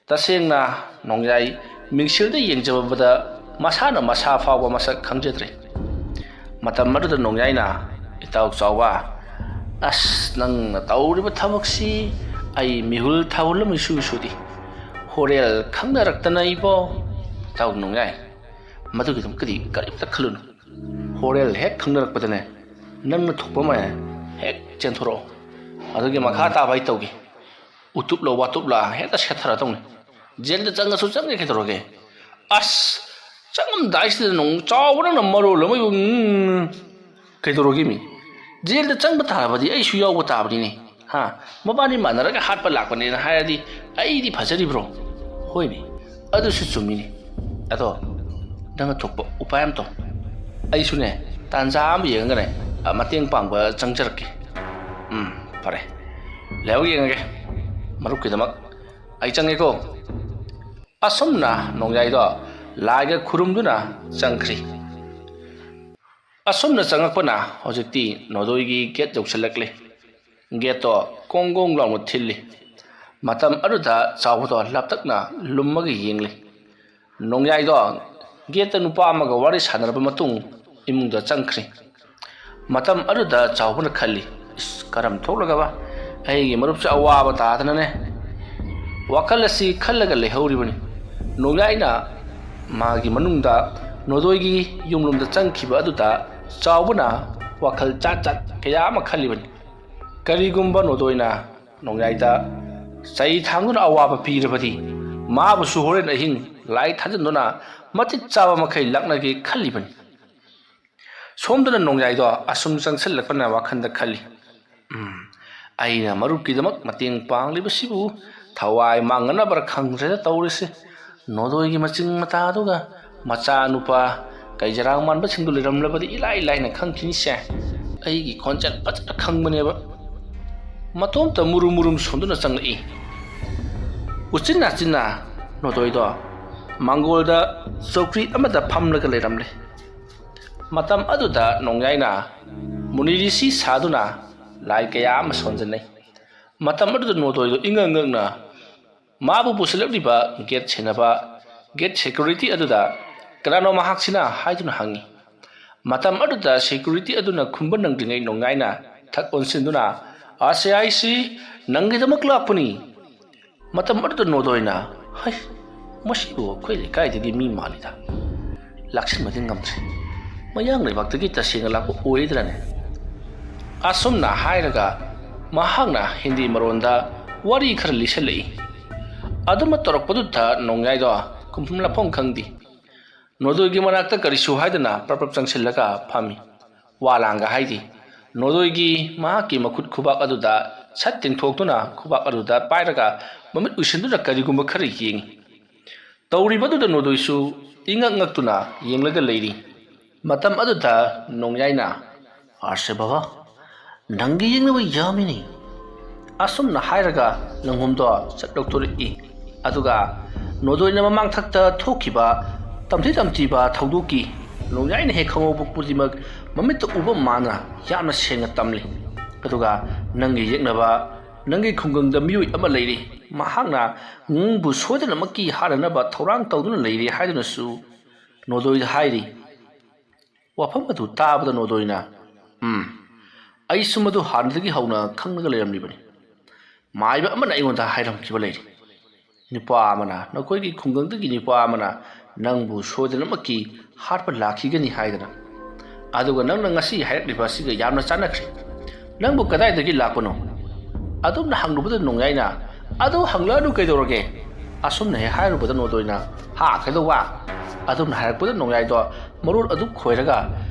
ꯇꯁꯦꯡꯅ ꯅꯣꯡꯌꯥꯏ ꯃꯤꯡꯁꯦꯜꯗ ꯌꯦꯡꯖꯕꯗ ꯃꯁꯥꯅ ꯃꯁꯥ ꯐꯥꯎꯕ ꯃꯁꯛ ꯈꯪꯖꯗ꯭ꯔꯦ꯫ ꯃꯇꯝ ꯑꯗꯨꯗ ꯅꯣꯡꯌꯥꯏꯅ, "ꯏꯇꯥꯎ ꯆꯥꯎꯕ, ꯑꯁ, ꯅꯪꯅ ꯇꯧꯔꯤꯕ ꯊꯕꯛꯁꯤ ꯑꯩ ꯃꯤꯍꯨꯜ ꯊꯥꯍꯨꯜ ꯑꯃ ꯏꯁꯨ ꯏꯁꯨꯗꯤ꯫ ꯍꯣꯔꯦꯜ ꯈꯪꯅꯔꯛꯇꯅ ꯏꯕꯣ꯫" "ꯏꯇꯥꯎ ꯅꯣꯡꯌꯥꯏ, ꯃꯗꯨꯒꯤꯗꯃꯛꯇꯗꯤ ꯀꯔꯤꯝꯇ ꯈꯜꯂꯨꯅꯨ꯫ ꯍꯣꯔꯦꯜ ꯍꯦꯛ ꯈꯪꯅꯔꯛꯄꯗꯅꯦ, ꯅꯪꯅ ꯊꯣꯛꯄ ꯑꯃ ꯍꯦꯛ ꯆꯦꯟꯊꯣꯔꯛꯑꯣ꯫ ꯑꯗꯨꯒꯤ ꯃꯈꯥ ꯇꯥꯕ ꯑꯩ ꯇꯧꯒꯦ꯫ ꯎꯇꯨꯞꯂ ꯋꯥꯇꯨꯞꯂ ꯍꯦꯛꯇ ꯁꯦꯠꯊꯔꯗꯧꯅꯤ꯫ ꯖꯦꯜꯗ ꯆꯪꯉꯁꯨ ꯆꯪꯉꯦ, ꯀꯩꯗꯧꯔꯒꯦ?" "ꯑꯁ, ꯆꯪꯉꯝꯗꯥꯏꯁꯤꯗ ꯅꯣꯡ ꯆꯥꯎꯕ ꯅꯪꯅ ꯃꯔꯣꯜ ꯑꯃ ꯎꯝ, ꯀꯩꯗꯧꯔꯒꯦ ꯃꯤ? ꯖꯦꯜꯗ ꯆꯪꯕ ꯇꯥꯔꯕꯗꯤ ꯑꯩꯁꯨ ꯌꯥꯎꯕ ꯇꯥꯕꯅꯤꯅꯦ꯫ ꯍꯥ? ꯃꯕꯥꯅꯤ ꯃꯥꯟꯅꯔꯒ ꯍꯥꯠꯄ ꯂꯥꯛꯄꯅꯦꯅ ꯍꯥꯏꯔꯗꯤ ꯑꯩꯗꯤ ꯐꯖꯔꯤꯕ꯭ꯔꯣ? ꯍꯣꯏꯅꯦ, ꯑꯗꯨꯁꯨ ꯆꯨꯝꯃꯤꯅꯦ꯫ ꯑꯗꯣ ꯅꯪꯅ ꯊꯣꯛꯄ ꯎꯄꯥꯏ ꯑꯃ ꯇꯧ꯫ ꯑꯩꯁꯨꯅꯦ, ꯇꯥꯟꯖꯥ ꯑꯃ ꯌꯦꯡꯉꯒꯅꯦ, ꯑ, ꯃꯇꯦꯡ ꯄꯥꯡꯕ ꯆꯪꯖꯔꯛꯀꯦ꯫ ꯎꯝ, ꯐꯔꯦ꯫ ꯂꯥꯏꯕꯛ ꯌꯦꯡꯉꯒꯦ꯫ ꯃꯔꯨꯞꯀꯤꯗꯃꯛ ꯑꯩ ꯆꯪꯉꯦꯀꯣ꯫ ꯑꯁꯨꯝꯅ ꯅꯣꯡꯌꯥꯏꯗꯣ ꯂꯥꯏꯒ ꯈꯨꯔꯨꯝꯗꯨꯅ ꯆꯪꯈ꯭ꯔꯤ꯫ ꯑꯁꯨꯝꯅ ꯆꯪꯉꯛꯄꯅ ꯍꯧꯖꯤꯛꯇꯤ ꯅꯣꯗꯣꯏꯒꯤ ꯒꯦꯠ ꯌꯧꯁꯤꯜꯂꯛꯂꯦ꯫ ꯒꯦꯠꯇꯣ ꯀꯣꯡ ꯀꯣꯡ ꯂꯥꯎꯅ ꯊꯤꯜꯂꯤ꯫ ꯃꯇꯝ ꯑꯗꯨꯗ ꯆꯥꯎꯕꯗꯣ ꯂꯥꯞꯇꯛꯅ ꯂꯨꯝꯃꯒ ꯌꯦꯡꯂꯤ꯫ ꯅꯣꯡꯌꯥꯏꯗꯣ ꯒꯦꯠꯇ ꯅꯨꯄꯥ ꯑꯃꯒ ꯋꯥꯔꯤ ꯁꯥꯟꯅꯔꯕ ꯃꯇꯨꯡ ꯏꯃꯨꯡꯗ ꯆꯪꯈ꯭ꯔꯤ꯫ ꯃꯇꯝ ꯑꯗꯨꯗ ꯆꯥꯎꯕꯅ ꯈꯜꯂꯤ, "ꯏꯁ, ꯀꯔꯝ ꯊꯣꯛꯂꯒꯕ ꯑꯩꯒꯤ ꯃꯔꯨꯞꯁꯦ ꯑꯋꯥꯕ ꯇꯥꯗꯅꯅꯦ?" ꯋꯥꯈꯜ ꯑꯁꯤ ꯈꯜꯂꯒ ꯂꯩꯍꯧꯔꯤꯕꯅꯤ꯫ ꯅꯣꯡꯌꯥꯏꯅ ꯃꯥꯒꯤ ꯃꯅꯨꯡꯗ ꯅꯣꯗꯣꯏꯒꯤ ꯌꯨꯝꯂꯣꯝꯗ ꯆꯪꯈꯤꯕ ꯑꯗꯨꯗ ꯆꯥꯎꯕꯅ ꯋꯥꯈꯜ ꯆꯥꯠ ꯆꯥꯠ ꯀꯌꯥ ꯑꯃ ꯈꯜꯂꯤꯕꯅꯤ꯫ ꯀꯔꯤꯒꯨꯝꯕ ꯅꯣꯗꯣꯏꯅ ꯅꯣꯡꯌꯥꯏꯗ ꯆꯩ ꯊꯥꯡꯗꯨꯅ ꯑꯋꯥꯕ ꯄꯤꯔꯕꯗꯤ ꯃꯥꯕꯨꯁꯨ ꯍꯣꯔꯦꯟ ꯑꯍꯤꯡ ꯂꯥꯏ ꯊꯥꯖꯤꯟꯗꯨꯅ ꯃꯇꯤꯛ ꯆꯥꯕ ꯃꯈꯩ ꯂꯥꯛꯅꯒꯦ ꯈꯜꯂꯤꯕꯅꯤ꯫ ꯁꯣꯝꯗꯅ ꯅꯣꯡꯌꯥꯏꯗꯣ ꯑꯁꯨꯝ ꯆꯪꯁꯤꯜꯂꯛꯄꯅ ꯋꯥꯈꯜꯗ ꯈꯜꯂꯤ, "ꯎꯝ, ꯑꯩꯅ ꯃꯔꯨꯞꯀꯤꯗꯃꯛ ꯃꯇꯦꯡ ꯄꯥꯡꯂꯤꯕꯁꯤꯕꯨ ꯊꯋꯥꯏ ꯃꯥꯡꯅꯅꯕ꯭ꯔꯥ ꯈꯪꯗ꯭ꯔꯦꯗ ꯇꯧꯔꯤꯁꯦ꯫ ꯅꯣꯗꯣꯏꯒꯤ ꯃꯆꯤꯡ ꯃꯇꯥꯗꯨꯒ ꯃꯆꯥꯅꯨꯄꯥ ꯀꯩꯖꯔꯥꯡ ꯃꯥꯟꯕꯁꯤꯡꯗꯨ ꯂꯩꯔꯝꯂꯕꯗꯤ ꯏꯂꯥꯏ ꯂꯥꯏꯅ ꯈꯪꯈꯤꯅꯤꯁꯦ꯫ ꯑꯩꯒꯤ ꯈꯣꯟꯖꯦꯜ ꯐꯖꯅ ꯈꯪꯕꯅꯦꯕ꯫" ꯃꯇꯣꯝꯇ ꯃꯨꯔꯨꯝ ꯃꯨꯔꯨꯝ ꯁꯣꯟꯗꯨꯅ ꯆꯪꯂꯛꯏ꯫ ꯎꯆꯤꯟ ꯅꯥꯆꯤꯟꯅ ꯅꯣꯗꯣꯏꯗꯣ ꯃꯥꯡꯒꯣꯜꯗ ꯆꯧꯀ꯭ꯔꯤ ꯑꯃꯗ ꯐꯝꯂꯒ ꯂꯩꯔꯝꯂꯦ꯫ ꯃꯇꯝ ꯑꯗꯨꯗ ꯅꯣꯡꯌꯥꯏꯅ ꯃꯨꯅꯤ ꯔꯤꯁꯤ ꯁꯥꯗꯨꯅ ꯂꯥꯏ ꯀꯌꯥ ꯑꯃ ꯁꯣꯟꯖꯟꯅꯩ꯫ ꯃꯇꯝ ꯑꯗꯨꯗ ꯅꯣꯗꯣꯏꯗꯣ ꯏꯉꯛ ꯉꯛꯅ ꯃꯥꯕꯨ ꯄꯨꯁꯤꯜꯂꯛꯂꯤꯕ ꯒꯦꯠ ꯁꯦꯟꯅꯕ, ꯒꯦꯠ ꯁꯦꯀ꯭ꯌꯨꯔꯤꯇꯤ ꯑꯗꯨꯗ "ꯀꯅꯥꯅꯣ ꯃꯍꯥꯛꯁꯤꯅ?" ꯍꯥꯏꯗꯨꯅ ꯍꯪꯉꯤ꯫ ꯃꯇꯝ ꯑꯗꯨꯗ ꯁꯦꯀ꯭ꯌꯨꯔꯤꯇꯤ ꯑꯗꯨꯅ ꯈꯨꯝꯕ ꯅꯪꯗ꯭ꯔꯤꯉꯩ ꯅꯣꯡꯌꯥꯏꯅ ꯊꯛ ꯑꯣꯟꯁꯤꯟꯗꯨꯅ, "ꯑꯁꯦ ꯑꯩꯁꯤ ꯅꯪꯒꯤꯗꯃꯛ ꯂꯥꯛꯄꯅꯤ꯫" ꯃꯇꯝ ꯑꯗꯨꯗ ꯅꯣꯗꯣꯏꯅ, "ꯍꯩ, ꯃꯁꯤꯕꯨ ꯑꯩꯈꯣꯏ ꯂꯩꯀꯥꯏꯗꯒꯤ ꯃꯤ ꯃꯥꯜꯂꯤꯗ꯫ ꯂꯥꯛꯁꯤꯟꯕꯗꯤ ꯉꯝꯗ꯭ꯔꯦ꯫ ꯃꯌꯥꯡ ꯂꯩꯕꯥꯛꯇꯒꯤ ꯇꯁꯦꯡꯅ ꯂꯥꯛꯄ ꯑꯣꯏꯗ꯭ꯔꯅꯦ?" ꯑꯁꯨꯝꯅ ꯍꯥꯏꯔꯒ ꯃꯍꯥꯛꯅ ꯍꯤꯟꯗꯤ ꯃꯔꯣꯟꯗ ꯋꯥꯔꯤ ꯈꯔ ꯂꯤꯁꯜꯂꯛꯏ꯫ ꯑꯗꯨꯃ ꯇꯧꯔꯛꯄꯗꯨꯗ ꯅꯣꯡꯌꯥꯏꯗꯣ ꯈꯨꯝꯐꯝ ꯂꯥꯛꯐꯝ ꯈꯪꯗꯦ꯫ ꯅꯣꯗꯣꯏꯒꯤ ꯃꯅꯥꯛꯇ ꯀꯔꯤꯁꯨ ꯍꯥꯏꯗꯅ ꯄ꯭ꯔꯞ ꯄ꯭ꯔꯞ ꯆꯪꯁꯤꯜꯂꯒ ꯐꯝꯃꯤ꯫ ꯋꯥ ꯂꯥꯡꯒ ꯍꯥꯏꯗꯦ꯫ ꯅꯣꯗꯣꯏꯒꯤ ꯃꯍꯥꯛꯀꯤ ꯃꯈꯨꯠ ꯈꯨꯕꯥꯛ ꯑꯗꯨꯗ ꯁꯠ ꯇꯤꯡꯊꯣꯛꯇꯨꯅ ꯈꯨꯕꯥꯛ ꯑꯗꯨꯗ ꯄꯥꯏꯔꯒ ꯃꯃꯤꯠ ꯎꯏꯁꯤꯟꯗꯨꯅ ꯀꯔꯤꯒꯨꯝꯕ ꯈꯔ ꯌꯦꯡꯏ꯫ ꯇꯧꯔꯤꯕꯗꯨꯗ ꯅꯣꯗꯣꯏꯁꯨ ꯏꯉꯛ ꯉꯛꯇꯨꯅ ꯌꯦꯡꯂꯒ ꯂꯩꯔꯤ꯫ ꯃꯇꯝ ꯑꯗꯨꯗ ꯅꯣꯡꯌꯥꯏꯅ, "ꯑꯥꯔꯁꯦ ꯕꯕꯥ, ꯅꯪꯒꯤ ꯌꯦꯛꯅꯕ ꯌꯥꯝꯃꯤꯅꯤ"꯫ ꯑꯁꯨꯝꯅ ꯍꯥꯏꯔꯒ ꯂꯪꯍꯨꯝꯗꯣ ꯆꯠ ꯂꯧꯊꯣꯔꯛꯏ꯫ ꯑꯗꯨꯒ ꯅꯣꯗꯣꯏꯅ ꯃꯃꯥꯡ ꯊꯛꯇ ꯊꯣꯛꯈꯤꯕ ꯇꯝꯊꯤ ꯇꯝꯊꯤꯕ ꯊꯧꯗꯣꯛꯀꯤ ꯅꯣꯡꯌꯥꯏꯅ ꯍꯦꯛ ꯈꯪꯍꯧꯕ ꯈꯨꯗꯤꯡꯃꯛ ꯃꯃꯤꯠꯇ ꯎꯕ ꯃꯥꯅ ꯌꯥꯝꯅ ꯁꯦꯡꯅ ꯇꯝꯂꯤ꯫ ꯑꯗꯨꯒ ꯅꯪꯒꯤ ꯌꯦꯛꯅꯕ, ꯅꯪꯒꯤ ꯈꯨꯡꯒꯪꯗ ꯃꯤꯑꯣꯏ ꯑꯃ ꯂꯩꯔꯤ, ꯃꯍꯥꯛꯅ ꯅꯪꯕꯨ ꯁꯣꯏꯗꯅꯃꯛꯀꯤ ꯍꯥꯠꯅꯅꯕ ꯊꯧꯔꯥꯡ ꯇꯧꯗꯨꯅ ꯂꯩꯔꯤ ꯍꯥꯏꯗꯨꯅꯁꯨ ꯅꯣꯗꯣꯏꯗ ꯍꯥꯏꯔꯤ꯫ ꯋꯥꯐꯝ ꯑꯗꯨ ꯇꯥꯕꯗ ꯅꯣꯗꯣꯏꯅ, "ꯎꯝ, ꯑꯩꯁꯨ ꯃꯗꯨ ꯍꯥꯟꯅꯗꯒꯤ ꯍꯧꯅ ꯈꯪꯂꯒ ꯂꯩꯔꯝꯂꯤꯕꯅꯤ꯫ ꯃꯥꯏꯕ ꯑꯃꯅ ꯑꯩꯉꯣꯟꯗ ꯍꯥꯏꯔꯝꯈꯤꯕ ꯂꯩꯔꯤ꯫ ꯅꯨꯄꯥ ꯑꯃꯅ, ꯅꯈꯣꯏꯒꯤ ꯈꯨꯡꯒꯪꯗꯒꯤ ꯅꯨꯄꯥ ꯑꯃꯅ ꯅꯪꯕꯨ ꯁꯣꯏꯗꯅꯃꯛꯀꯤ ꯍꯥꯠꯄ ꯂꯥꯛꯈꯤꯒꯅꯤ ꯍꯥꯏꯗꯅ꯫ ꯑꯗꯨꯒ ꯅꯪꯅ ꯉꯁꯤ ꯍꯥꯏꯔꯛꯂꯤꯕ ꯑꯁꯤꯒ ꯌꯥꯝꯅ ꯆꯥꯟꯅꯈ꯭ꯔꯦ꯫ ꯅꯪꯕꯨ ꯀꯗꯥꯏꯗꯒꯤ ꯂꯥꯛꯄꯅꯣ?" ꯑꯗꯨꯝꯅ ꯍꯪꯂꯨꯕꯗ ꯅꯣꯡꯌꯥꯏꯅ, "ꯑꯗꯨ ꯍꯪꯂꯛꯑꯅꯨ ꯀꯩꯗꯧꯔꯒꯦ?" ꯑꯁꯨꯝꯅ ꯍꯦꯛ ꯍꯥꯏꯔꯨꯕꯗ ꯅꯣꯗꯣꯏꯅ, "ꯍꯥ, ꯀꯩꯗꯧꯕ?" ꯑꯗꯨꯝꯅ ꯍꯥꯏꯔꯛꯄꯗ ꯅꯣꯡꯌꯥꯏꯗꯣ ꯃꯔꯣꯜ ꯑꯗꯨ ꯈꯣꯏꯔꯒ,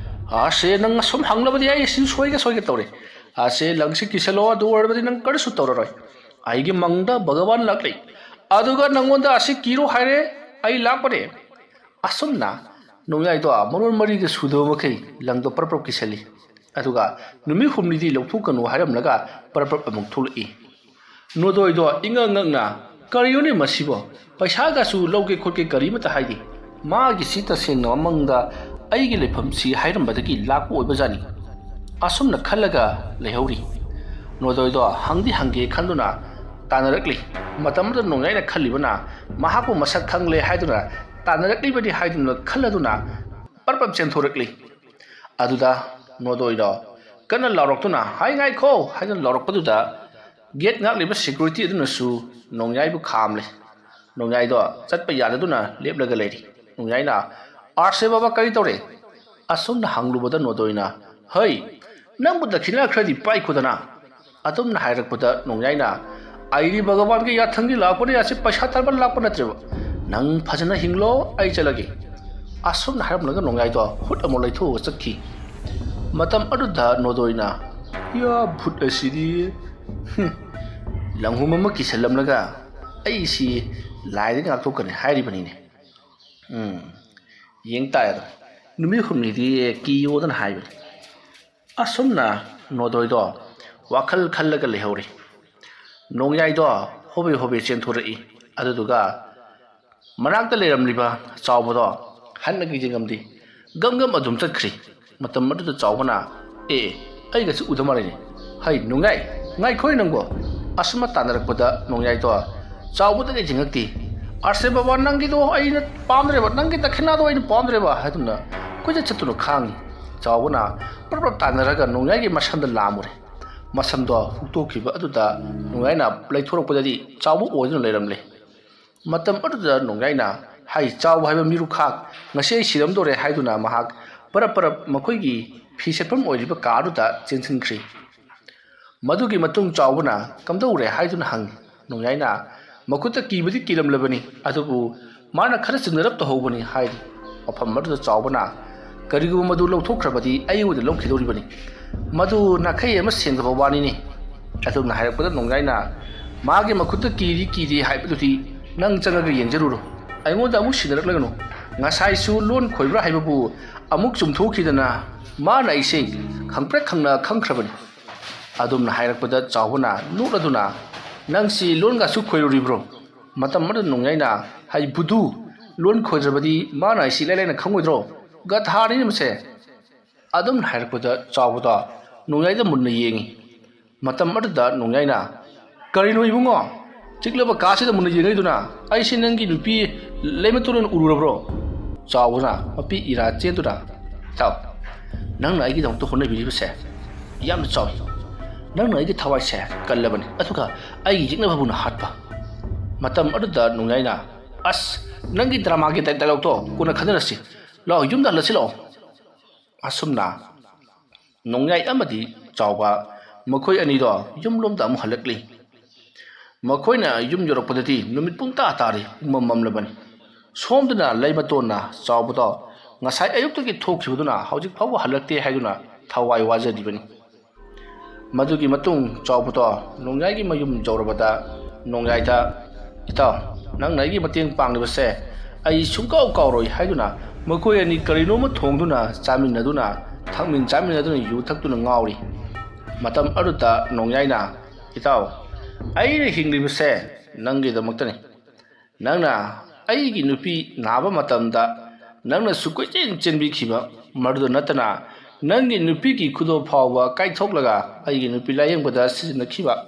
"ꯑꯁꯦ, ꯅꯪ ꯑꯁꯨꯝ ꯍꯪꯂꯕꯗꯤ ꯑꯩ ꯁꯤ ꯁꯣꯏꯒ ꯁꯣꯏꯒ ꯇꯧꯔꯦ꯫ ꯑꯁꯦ, ꯂꯪꯁꯤ ꯀꯤꯁꯜꯂꯣ, ꯑꯗꯨ ꯑꯣꯏꯔꯕꯗꯤ ꯅꯪ ꯀꯔꯤꯁꯨ ꯇꯧꯔꯔꯣꯏ꯫ ꯑꯩꯒꯤ ꯃꯪꯗ ꯚꯒꯋꯥꯟ ꯂꯥꯛꯂꯤ꯫ ꯑꯗꯨꯒ ꯅꯪꯉꯣꯟꯗ ꯑꯁꯤ ꯀꯤꯔꯣ ꯍꯥꯏꯔꯦ, ꯑꯩ ꯂꯥꯛꯄꯅꯦ"꯫ ꯑꯁꯨꯝꯅ ꯅꯣꯡꯌꯥꯏꯗꯣ ꯃꯔꯣꯜ ꯃꯔꯤꯒ ꯁꯨꯗꯕ ꯃꯈꯩ ꯂꯪꯗꯣ ꯄꯔꯞ ꯄꯔꯞ ꯀꯤꯁꯜꯂꯤ꯫ ꯑꯗꯨꯒ ꯅꯨꯃꯤꯠ ꯍꯨꯝꯅꯤꯗꯤ ꯂꯧꯊꯣꯛꯀꯅꯨ ꯍꯥꯏꯔꯝꯂꯒ ꯄꯔꯞ ꯄꯔꯞ ꯑꯃꯨꯛ ꯊꯣꯛꯂꯛꯏ꯫ ꯅꯣꯗꯣꯏꯗꯣ ꯏꯉꯛ ꯉꯛꯅ, "ꯀꯔꯤꯅꯣꯅꯦ ꯃꯁꯤꯕꯣ? ꯄꯩꯁꯥꯒꯁꯨ ꯂꯧꯒꯦ ꯈꯣꯠꯀꯦ ꯀꯔꯤꯃꯠꯇ ꯍꯥꯏꯗꯦ꯫ ꯃꯥꯒꯤꯁꯤ ꯇꯁꯦꯡꯅ ꯃꯃꯪꯗ ꯑꯩꯒꯤ ꯂꯩꯐꯝꯁꯤ ꯍꯥꯏꯔꯝꯕꯗꯒꯤ ꯂꯥꯛꯄ ꯑꯣꯏꯕꯖꯥꯠꯅꯤ"꯫ ꯑꯁꯨꯝꯅ ꯈꯜꯂꯒ ꯂꯩꯍꯧꯔꯤ꯫ ꯅꯣꯗꯣꯏꯗꯣ ꯍꯪꯗꯤ ꯍꯪꯒꯦ ꯈꯟꯗꯨꯅ ꯇꯥꯟꯅꯔꯛꯂꯤ꯫ ꯃꯇꯝ ꯑꯗꯨꯗ ꯅꯣꯡꯌꯥꯏꯅ ꯈꯜꯂꯤꯕꯅ ꯃꯍꯥꯛꯄꯨ ꯃꯁꯛ ꯈꯪꯂꯦ ꯍꯥꯏꯗꯨꯅ ꯇꯥꯟꯅꯔꯛꯂꯤꯕꯅꯤ ꯍꯥꯏꯗꯨꯅ ꯈꯜꯂꯗꯨꯅ ꯄꯔꯞ ꯄꯔꯞ ꯆꯦꯟꯊꯣꯔꯛꯂꯤ꯫ ꯑꯗꯨꯗ ꯅꯣꯗꯣꯏꯗꯣ ꯀꯟꯅ ꯂꯥꯎꯔꯛꯇꯨꯅ, "ꯍꯥꯏ, ꯉꯥꯏꯈꯣ!" ꯍꯥꯏꯗꯨꯅ ꯂꯥꯎꯔꯛꯄꯗꯨꯗ ꯒꯦꯠ ꯉꯥꯛꯂꯤꯕ ꯁꯦꯀ꯭ꯌꯨꯔꯤꯇꯤ ꯑꯗꯨꯅꯁꯨ ꯅꯣꯡꯌꯥꯏꯕꯨ ꯈꯥꯝꯂꯦ꯫ ꯅꯣꯡꯌꯥꯏꯗꯣ ꯆꯠꯄ ꯌꯥꯗꯗꯨꯅ ꯂꯦꯞꯂꯒ ꯂꯩꯔꯤ꯫ ꯅꯣꯡꯌꯥꯏꯅ, "ꯑꯥꯔꯁꯦ ꯕꯥꯕꯥ, ꯀꯔꯤ ꯇꯧꯔꯦ?" ꯑꯁꯨꯝꯅ ꯍꯪꯂꯨꯕꯗ ꯅꯣꯗꯣꯏꯅ, "ꯍꯩ, ꯅꯪꯕꯨ ꯗꯈꯤꯅꯥ ꯈꯔꯗꯤ ꯄꯥꯏꯈꯣꯗꯅ"꯫ ꯑꯗꯨꯝꯅ ꯍꯥꯏꯔꯛꯄꯗ ꯅꯣꯡꯌꯥꯏꯅ, "ꯑꯩꯗꯤ ꯚꯒꯋꯥꯟꯒꯤ ꯌꯥꯊꯪꯒꯤ ꯂꯥꯛꯄꯅꯦ, ꯑꯁꯤ ꯄꯩꯁꯥ ꯇꯥꯟꯕ ꯂꯥꯛꯄ ꯅꯠꯇ꯭ꯔꯦꯕ꯫ ꯅꯪ ꯐꯖꯅ ꯍꯤꯡꯂꯣ, ꯑꯩ ꯆꯠꯂꯒꯦ"꯫ ꯑꯁꯨꯝꯅ ꯍꯥꯏꯔꯝꯂꯒ ꯅꯣꯡꯌꯥꯏꯗꯣ ꯍꯨꯠ ꯑꯃꯨꯛ ꯂꯩꯊꯣꯛꯑꯒ ꯆꯠꯈꯤ꯫ ꯃꯇꯝ ꯑꯗꯨꯗ ꯅꯣꯗꯣꯏꯅ, "ꯌꯥ, ꯚꯨꯠ ꯑꯁꯤꯗꯤ, ꯍꯨꯝ, ꯂꯪꯍꯨꯝ ꯑꯃ ꯀꯤꯁꯜꯂꯝꯂꯒ ꯑꯩꯁꯤ ꯂꯥꯏꯗꯒꯤ ꯉꯥꯛꯊꯣꯛꯀꯅꯤ ꯍꯥꯏꯔꯤꯕꯅꯤꯅꯦ꯫ ꯎꯝ, ꯌꯦꯡ ꯇꯥꯔꯦ ꯑꯗꯣ, ꯅꯨꯃꯤꯠ ꯍꯨꯝꯅꯤꯗꯤ ꯀꯤꯌꯣꯗꯅ ꯍꯥꯏꯕꯅꯤ"꯫ ꯑꯁꯨꯝꯅ ꯅꯣꯗꯣꯏꯗꯣ ꯋꯥꯈꯜ ꯈꯜꯂꯒ ꯂꯩꯍꯧꯔꯤ꯫ ꯅꯣꯡꯌꯥꯏꯗꯣ ꯍꯣꯕꯦ ꯍꯣꯕꯦ ꯆꯦꯟꯊꯣꯔꯛꯏ꯫ ꯑꯗꯨꯗꯨꯒ ꯃꯅꯥꯛꯇ ꯂꯩꯔꯝꯂꯤꯕ ꯆꯥꯎꯕꯗꯣ ꯍꯟꯅꯒ ꯌꯦꯡꯉꯝꯗꯦ꯫ ꯒꯝ ꯒꯝ ꯑꯗꯨꯝ ꯆꯠꯈ꯭ꯔꯤ꯫ ꯃꯇꯝ ꯑꯗꯨꯗ ꯆꯥꯎꯕꯅ, "ꯑꯦ, ꯑꯩꯒꯁꯨ ꯎꯗ ꯃꯥꯜꯂꯤꯅꯦ꯫ ꯍꯩ, ꯅꯣꯡꯌꯥꯏ, ꯉꯥꯏꯈꯣꯏ ꯅꯪꯕꯣ!" ꯑꯁꯨꯝꯅ ꯇꯥꯟꯅꯔꯛꯄꯗ ꯅꯣꯡꯌꯥꯏꯗꯣ ꯆꯥꯎꯕꯗꯒ ꯌꯦꯡꯉꯛꯇꯦ꯫ "ꯑꯁꯦ ꯕꯕꯥ, ꯅꯪꯒꯤꯗꯣ ꯑꯩꯅ ꯄꯥꯝꯗ꯭ꯔꯦꯕ, ꯅꯪꯒꯤ ꯗꯈꯤꯅꯥꯗꯣ ꯑꯩꯅ ꯄꯥꯝꯗ꯭ꯔꯦꯕ" ꯍꯥꯏꯗꯨꯅ ꯀꯣꯏꯆꯠ ꯆꯠꯇꯨꯅ ꯈꯥꯡꯉꯤ꯫ ꯆꯥꯎꯕꯅ ꯄ꯭ꯔꯞ ꯄ꯭ꯔꯞ ꯇꯥꯟꯅꯔꯒ ꯅꯣꯡꯌꯥꯏꯒꯤ ꯃꯁꯝꯗ ꯂꯥꯝꯃꯨꯔꯦ꯫ ꯃꯁꯝꯗꯣ ꯍꯨꯛꯇꯣꯛꯈꯤꯕ ꯑꯗꯨꯗ ꯅꯣꯡꯌꯥꯏꯅ ꯂꯩꯊꯣꯔꯛꯄꯗꯗꯤ ꯆꯥꯎꯕ ꯑꯣꯏꯗꯨꯅ ꯂꯩꯔꯝꯂꯦ꯫ ꯃꯇꯝ ꯑꯗꯨꯗ ꯅꯣꯡꯌꯥꯏꯅ, "ꯍꯥꯏ, ꯆꯥꯎꯕ ꯍꯥꯏꯕ ꯃꯤꯔꯨꯈꯥꯛ, ꯉꯁꯤ ꯑꯩ ꯁꯤꯔꯝꯗꯣꯔꯦ" ꯍꯥꯏꯗꯨꯅ ꯃꯍꯥꯛ ꯄꯔꯞ ꯄꯔꯞ ꯃꯈꯣꯏꯒꯤ ꯐꯤ ꯁꯦꯠꯐꯝ ꯑꯣꯏꯔꯤꯕ ꯀꯥꯗꯨꯗ ꯆꯦꯟꯁꯤꯟꯈ꯭ꯔꯤ꯫ ꯃꯗꯨꯒꯤ ꯃꯇꯨꯡ ꯆꯥꯎꯕꯅ ꯀꯝꯗꯧꯔꯦ ꯍꯥꯏꯗꯨꯅ ꯍꯪꯉꯤ꯫ ꯅꯣꯡꯌꯥꯏꯅ ꯃꯈꯨꯠꯇ ꯀꯤꯕꯗꯤ ꯀꯤꯔꯝꯂꯕꯅꯤ, ꯑꯗꯨꯕꯨ ꯃꯥꯅ ꯈꯔ ꯆꯤꯡꯅꯔꯞ ꯇꯧꯍꯧꯕꯅꯤ ꯍꯥꯏꯔꯤ꯫ ꯃꯐꯝ ꯑꯗꯨꯗ ꯆꯥꯎꯕꯅ, "ꯀꯔꯤꯒꯨꯝꯕ ꯃꯗꯨ ꯂꯧꯊꯣꯛꯈ꯭ꯔꯕꯗꯤ ꯑꯩ ꯑꯣꯏꯅ ꯂꯧꯈꯤꯗꯧꯔꯤꯕꯅꯤ꯫ ꯃꯗꯨ ꯅꯥꯈꯩ ꯑꯃ ꯁꯦꯡꯗꯕ ꯋꯥꯅꯤꯅꯦ"꯫ ꯑꯗꯨꯝꯅ ꯍꯥꯏꯔꯛꯄꯗ ꯅꯣꯡꯌꯥꯏꯅ, "ꯃꯥꯒꯤ ꯃꯈꯨꯠꯇ ꯀꯤꯔꯤ ꯀꯤꯔꯤ ꯍꯥꯏꯕꯗꯨꯗꯤ ꯅꯪ ꯆꯪꯉꯒ ꯌꯦꯡꯖꯔꯨꯔꯣ꯫ ꯑꯩꯉꯣꯟꯗ ꯑꯃꯨꯛ ꯁꯤꯟꯅꯔꯛꯂꯒꯅꯨ꯫ ꯉꯁꯥꯏꯁꯨ ꯂꯣꯟ ꯈꯣꯏꯕ꯭ꯔꯥ ꯍꯥꯏꯕꯕꯨ ꯑꯃꯨꯛ ꯆꯨꯝꯊꯣꯛꯈꯤꯗꯅ ꯃꯥꯅ ꯑꯩꯁꯦ ꯈꯪꯄ꯭ꯔꯦꯛ ꯈꯪꯅ ꯈꯪꯈ꯭ꯔꯕꯅꯤ"꯫ ꯑꯗꯨꯝꯅ ꯍꯥꯏꯔꯛꯄꯗ ꯆꯥꯎꯕꯅ ꯅꯣꯛꯂꯗꯨꯅ, "ꯅꯪꯁꯤ ꯂꯣꯟꯒꯁꯨ ꯈꯣꯏꯔꯨꯔꯤꯕ꯭ꯔꯣ?" ꯃꯇꯝ ꯑꯃꯗ ꯅꯣꯡꯌꯥꯏꯅ, "ꯍꯩ ꯕꯨꯙꯨ, ꯂꯣꯟ ꯈꯣꯏꯗ꯭ꯔꯕꯗꯤ ꯃꯥꯅ ꯑꯩꯁꯤ ꯏꯂꯥꯏ ꯂꯥꯏꯅ ꯈꯪꯉꯣꯏꯗ꯭ꯔꯣ? ꯒꯙꯥꯅꯤꯅꯦ ꯃꯁꯦ"꯫ ꯑꯗꯨꯝꯅ ꯍꯥꯏꯔꯛꯄꯗ ꯆꯥꯎꯕꯗ ꯅꯣꯡꯌꯥꯏꯗ ꯃꯨꯟꯅ ꯌꯦꯡꯉꯤ꯫ ꯃꯇꯝ ꯑꯗꯨꯗ ꯅꯣꯡꯌꯥꯏꯅ, "ꯀꯔꯤꯅꯣ ꯏꯕꯨꯡꯉꯣ? ꯆꯤꯛꯂꯕ ꯀꯥꯁꯤꯗ ꯃꯨꯟꯅ ꯌꯦꯡꯉꯛꯏꯗꯨꯅ? ꯑꯩꯁꯤ ꯅꯪꯒꯤ ꯅꯨꯄꯤ ꯂꯩꯃꯇꯣꯟ ꯑꯣꯏꯅ ꯎꯔꯨꯔꯕ꯭ꯔꯣ?" ꯆꯥꯎꯕꯅ ꯃꯄꯤ ꯏꯔꯥ ꯆꯦꯟꯗꯨꯅ, "ꯏꯇꯥꯎ, ꯅꯪꯅ ꯑꯩꯒꯤꯗꯃꯛꯇ ꯍꯣꯠꯅꯕꯤꯔꯤꯕꯁꯦ ꯌꯥꯝꯅ ꯆꯥꯎꯏ꯫ ꯅꯪꯅ ꯑꯩꯒꯤ ꯊꯋꯥꯏꯁꯦ ꯀꯜꯂꯕꯅꯤ, ꯑꯗꯨꯒ ꯑꯩꯒꯤ ꯌꯦꯛꯅꯕꯕꯨꯅ ꯍꯥꯠꯄ"꯫ ꯃꯇꯝ ꯑꯗꯨꯗ ꯅꯣꯡꯌꯥꯏꯅ, "ꯑꯁ, ꯅꯪꯒꯤ ꯗ꯭ꯔꯃꯥꯒꯤ ꯗꯥꯏ-, ꯗꯥꯏꯂꯣꯛꯇꯣ ꯀꯣꯟꯅ ꯈꯟꯅꯔꯁꯤ꯫ ꯂꯥꯛꯑꯣ, ꯌꯨꯝꯗ ꯍꯜꯂꯁꯤ ꯂꯥꯛꯑꯣ"꯫ ꯑꯁꯨꯝꯅ ꯅꯣꯡꯌꯥꯏ ꯑꯃꯗꯤ ꯆꯥꯎꯕ ꯃꯈꯣꯏ ꯑꯅꯤꯗꯣ ꯌꯨꯝꯂꯣꯝꯗ ꯑꯃꯨꯛ ꯍꯜꯂꯛꯂꯤ꯫ ꯃꯈꯣꯏꯅ ꯌꯨꯝ ꯌꯧꯔꯛꯄꯗꯗꯤ ꯅꯨꯃꯤꯠ ꯄꯨꯡꯇꯥ ꯇꯥꯔꯤ, ꯄꯨꯡꯃꯝ ꯃꯝꯂꯕꯅꯤ꯫ ꯁꯣꯝꯗꯅ ꯂꯩꯃꯇꯣꯟꯅ ꯆꯥꯎꯕꯗꯣ ꯉꯁꯥꯏ ꯑꯌꯨꯛꯇꯒꯤ ꯊꯣꯛꯈꯤꯕꯗꯨꯅ ꯍꯧꯖꯤꯛ ꯐꯥꯎꯕ ꯍꯜꯂꯛꯇꯦ ꯍꯥꯏꯗꯨꯅ ꯊꯋꯥꯏ ꯋꯥꯖꯔꯤꯕꯅꯤ꯫ ꯃꯗꯨꯒꯤ ꯃꯇꯨꯡ ꯆꯥꯎꯕꯗꯣ ꯅꯣꯡꯌꯥꯏꯒꯤ ꯃꯌꯨꯝ ꯌꯧꯔꯕꯗ ꯅꯣꯡꯌꯥꯏꯗ, "ꯏꯇꯥꯎ, ꯅꯪꯅ ꯑꯩꯒꯤ ꯃꯇꯦꯡ ꯄꯥꯡꯂꯤꯕꯁꯦ ꯑꯩ ꯁꯨꯡꯀꯥꯎ ꯀꯥꯎꯔꯣꯏ" ꯍꯥꯏꯗꯨꯅ ꯃꯈꯣꯏ ꯑꯅꯤ ꯀꯔꯤꯅꯣꯃ ꯊꯣꯡꯗꯨꯅ ꯆꯥꯃꯤꯟꯅꯗꯨꯅ ꯊꯛꯃꯤꯟ ꯆꯥꯃꯤꯟꯅꯗꯨꯅ ꯌꯨ ꯊꯛꯇꯨꯅ ꯉꯥꯎꯔꯤ꯫ ꯃꯇꯝ ꯑꯗꯨꯗ ꯅꯣꯡꯌꯥꯏꯅ, "ꯏꯇꯥꯎ, ꯑꯩꯅ ꯍꯤꯡꯂꯤꯕꯁꯦ ꯅꯪꯒꯤꯗꯃꯛꯇꯅꯤ꯫ ꯅꯪꯅ ꯑꯩꯒꯤ ꯅꯨꯄꯤ ꯅꯥꯕ ꯃꯇꯝꯗ ꯅꯪꯅꯁꯨ ꯀꯣꯏꯆꯦꯟ ꯆꯦꯟꯕꯤꯈꯤꯕ, ꯃꯗꯨꯗ ꯅꯠꯇꯅ ꯅꯪꯒꯤ ꯅꯨꯄꯤꯒꯤ ꯈꯨꯗꯣꯞ ꯐꯥꯎꯕ ꯀꯥꯏꯊꯣꯛꯂꯒ ꯑꯩꯒꯤ ꯅꯨꯄꯤ ꯂꯥꯌꯦꯡꯕꯗ ꯁꯤꯖꯤꯟꯅꯈꯤꯕ,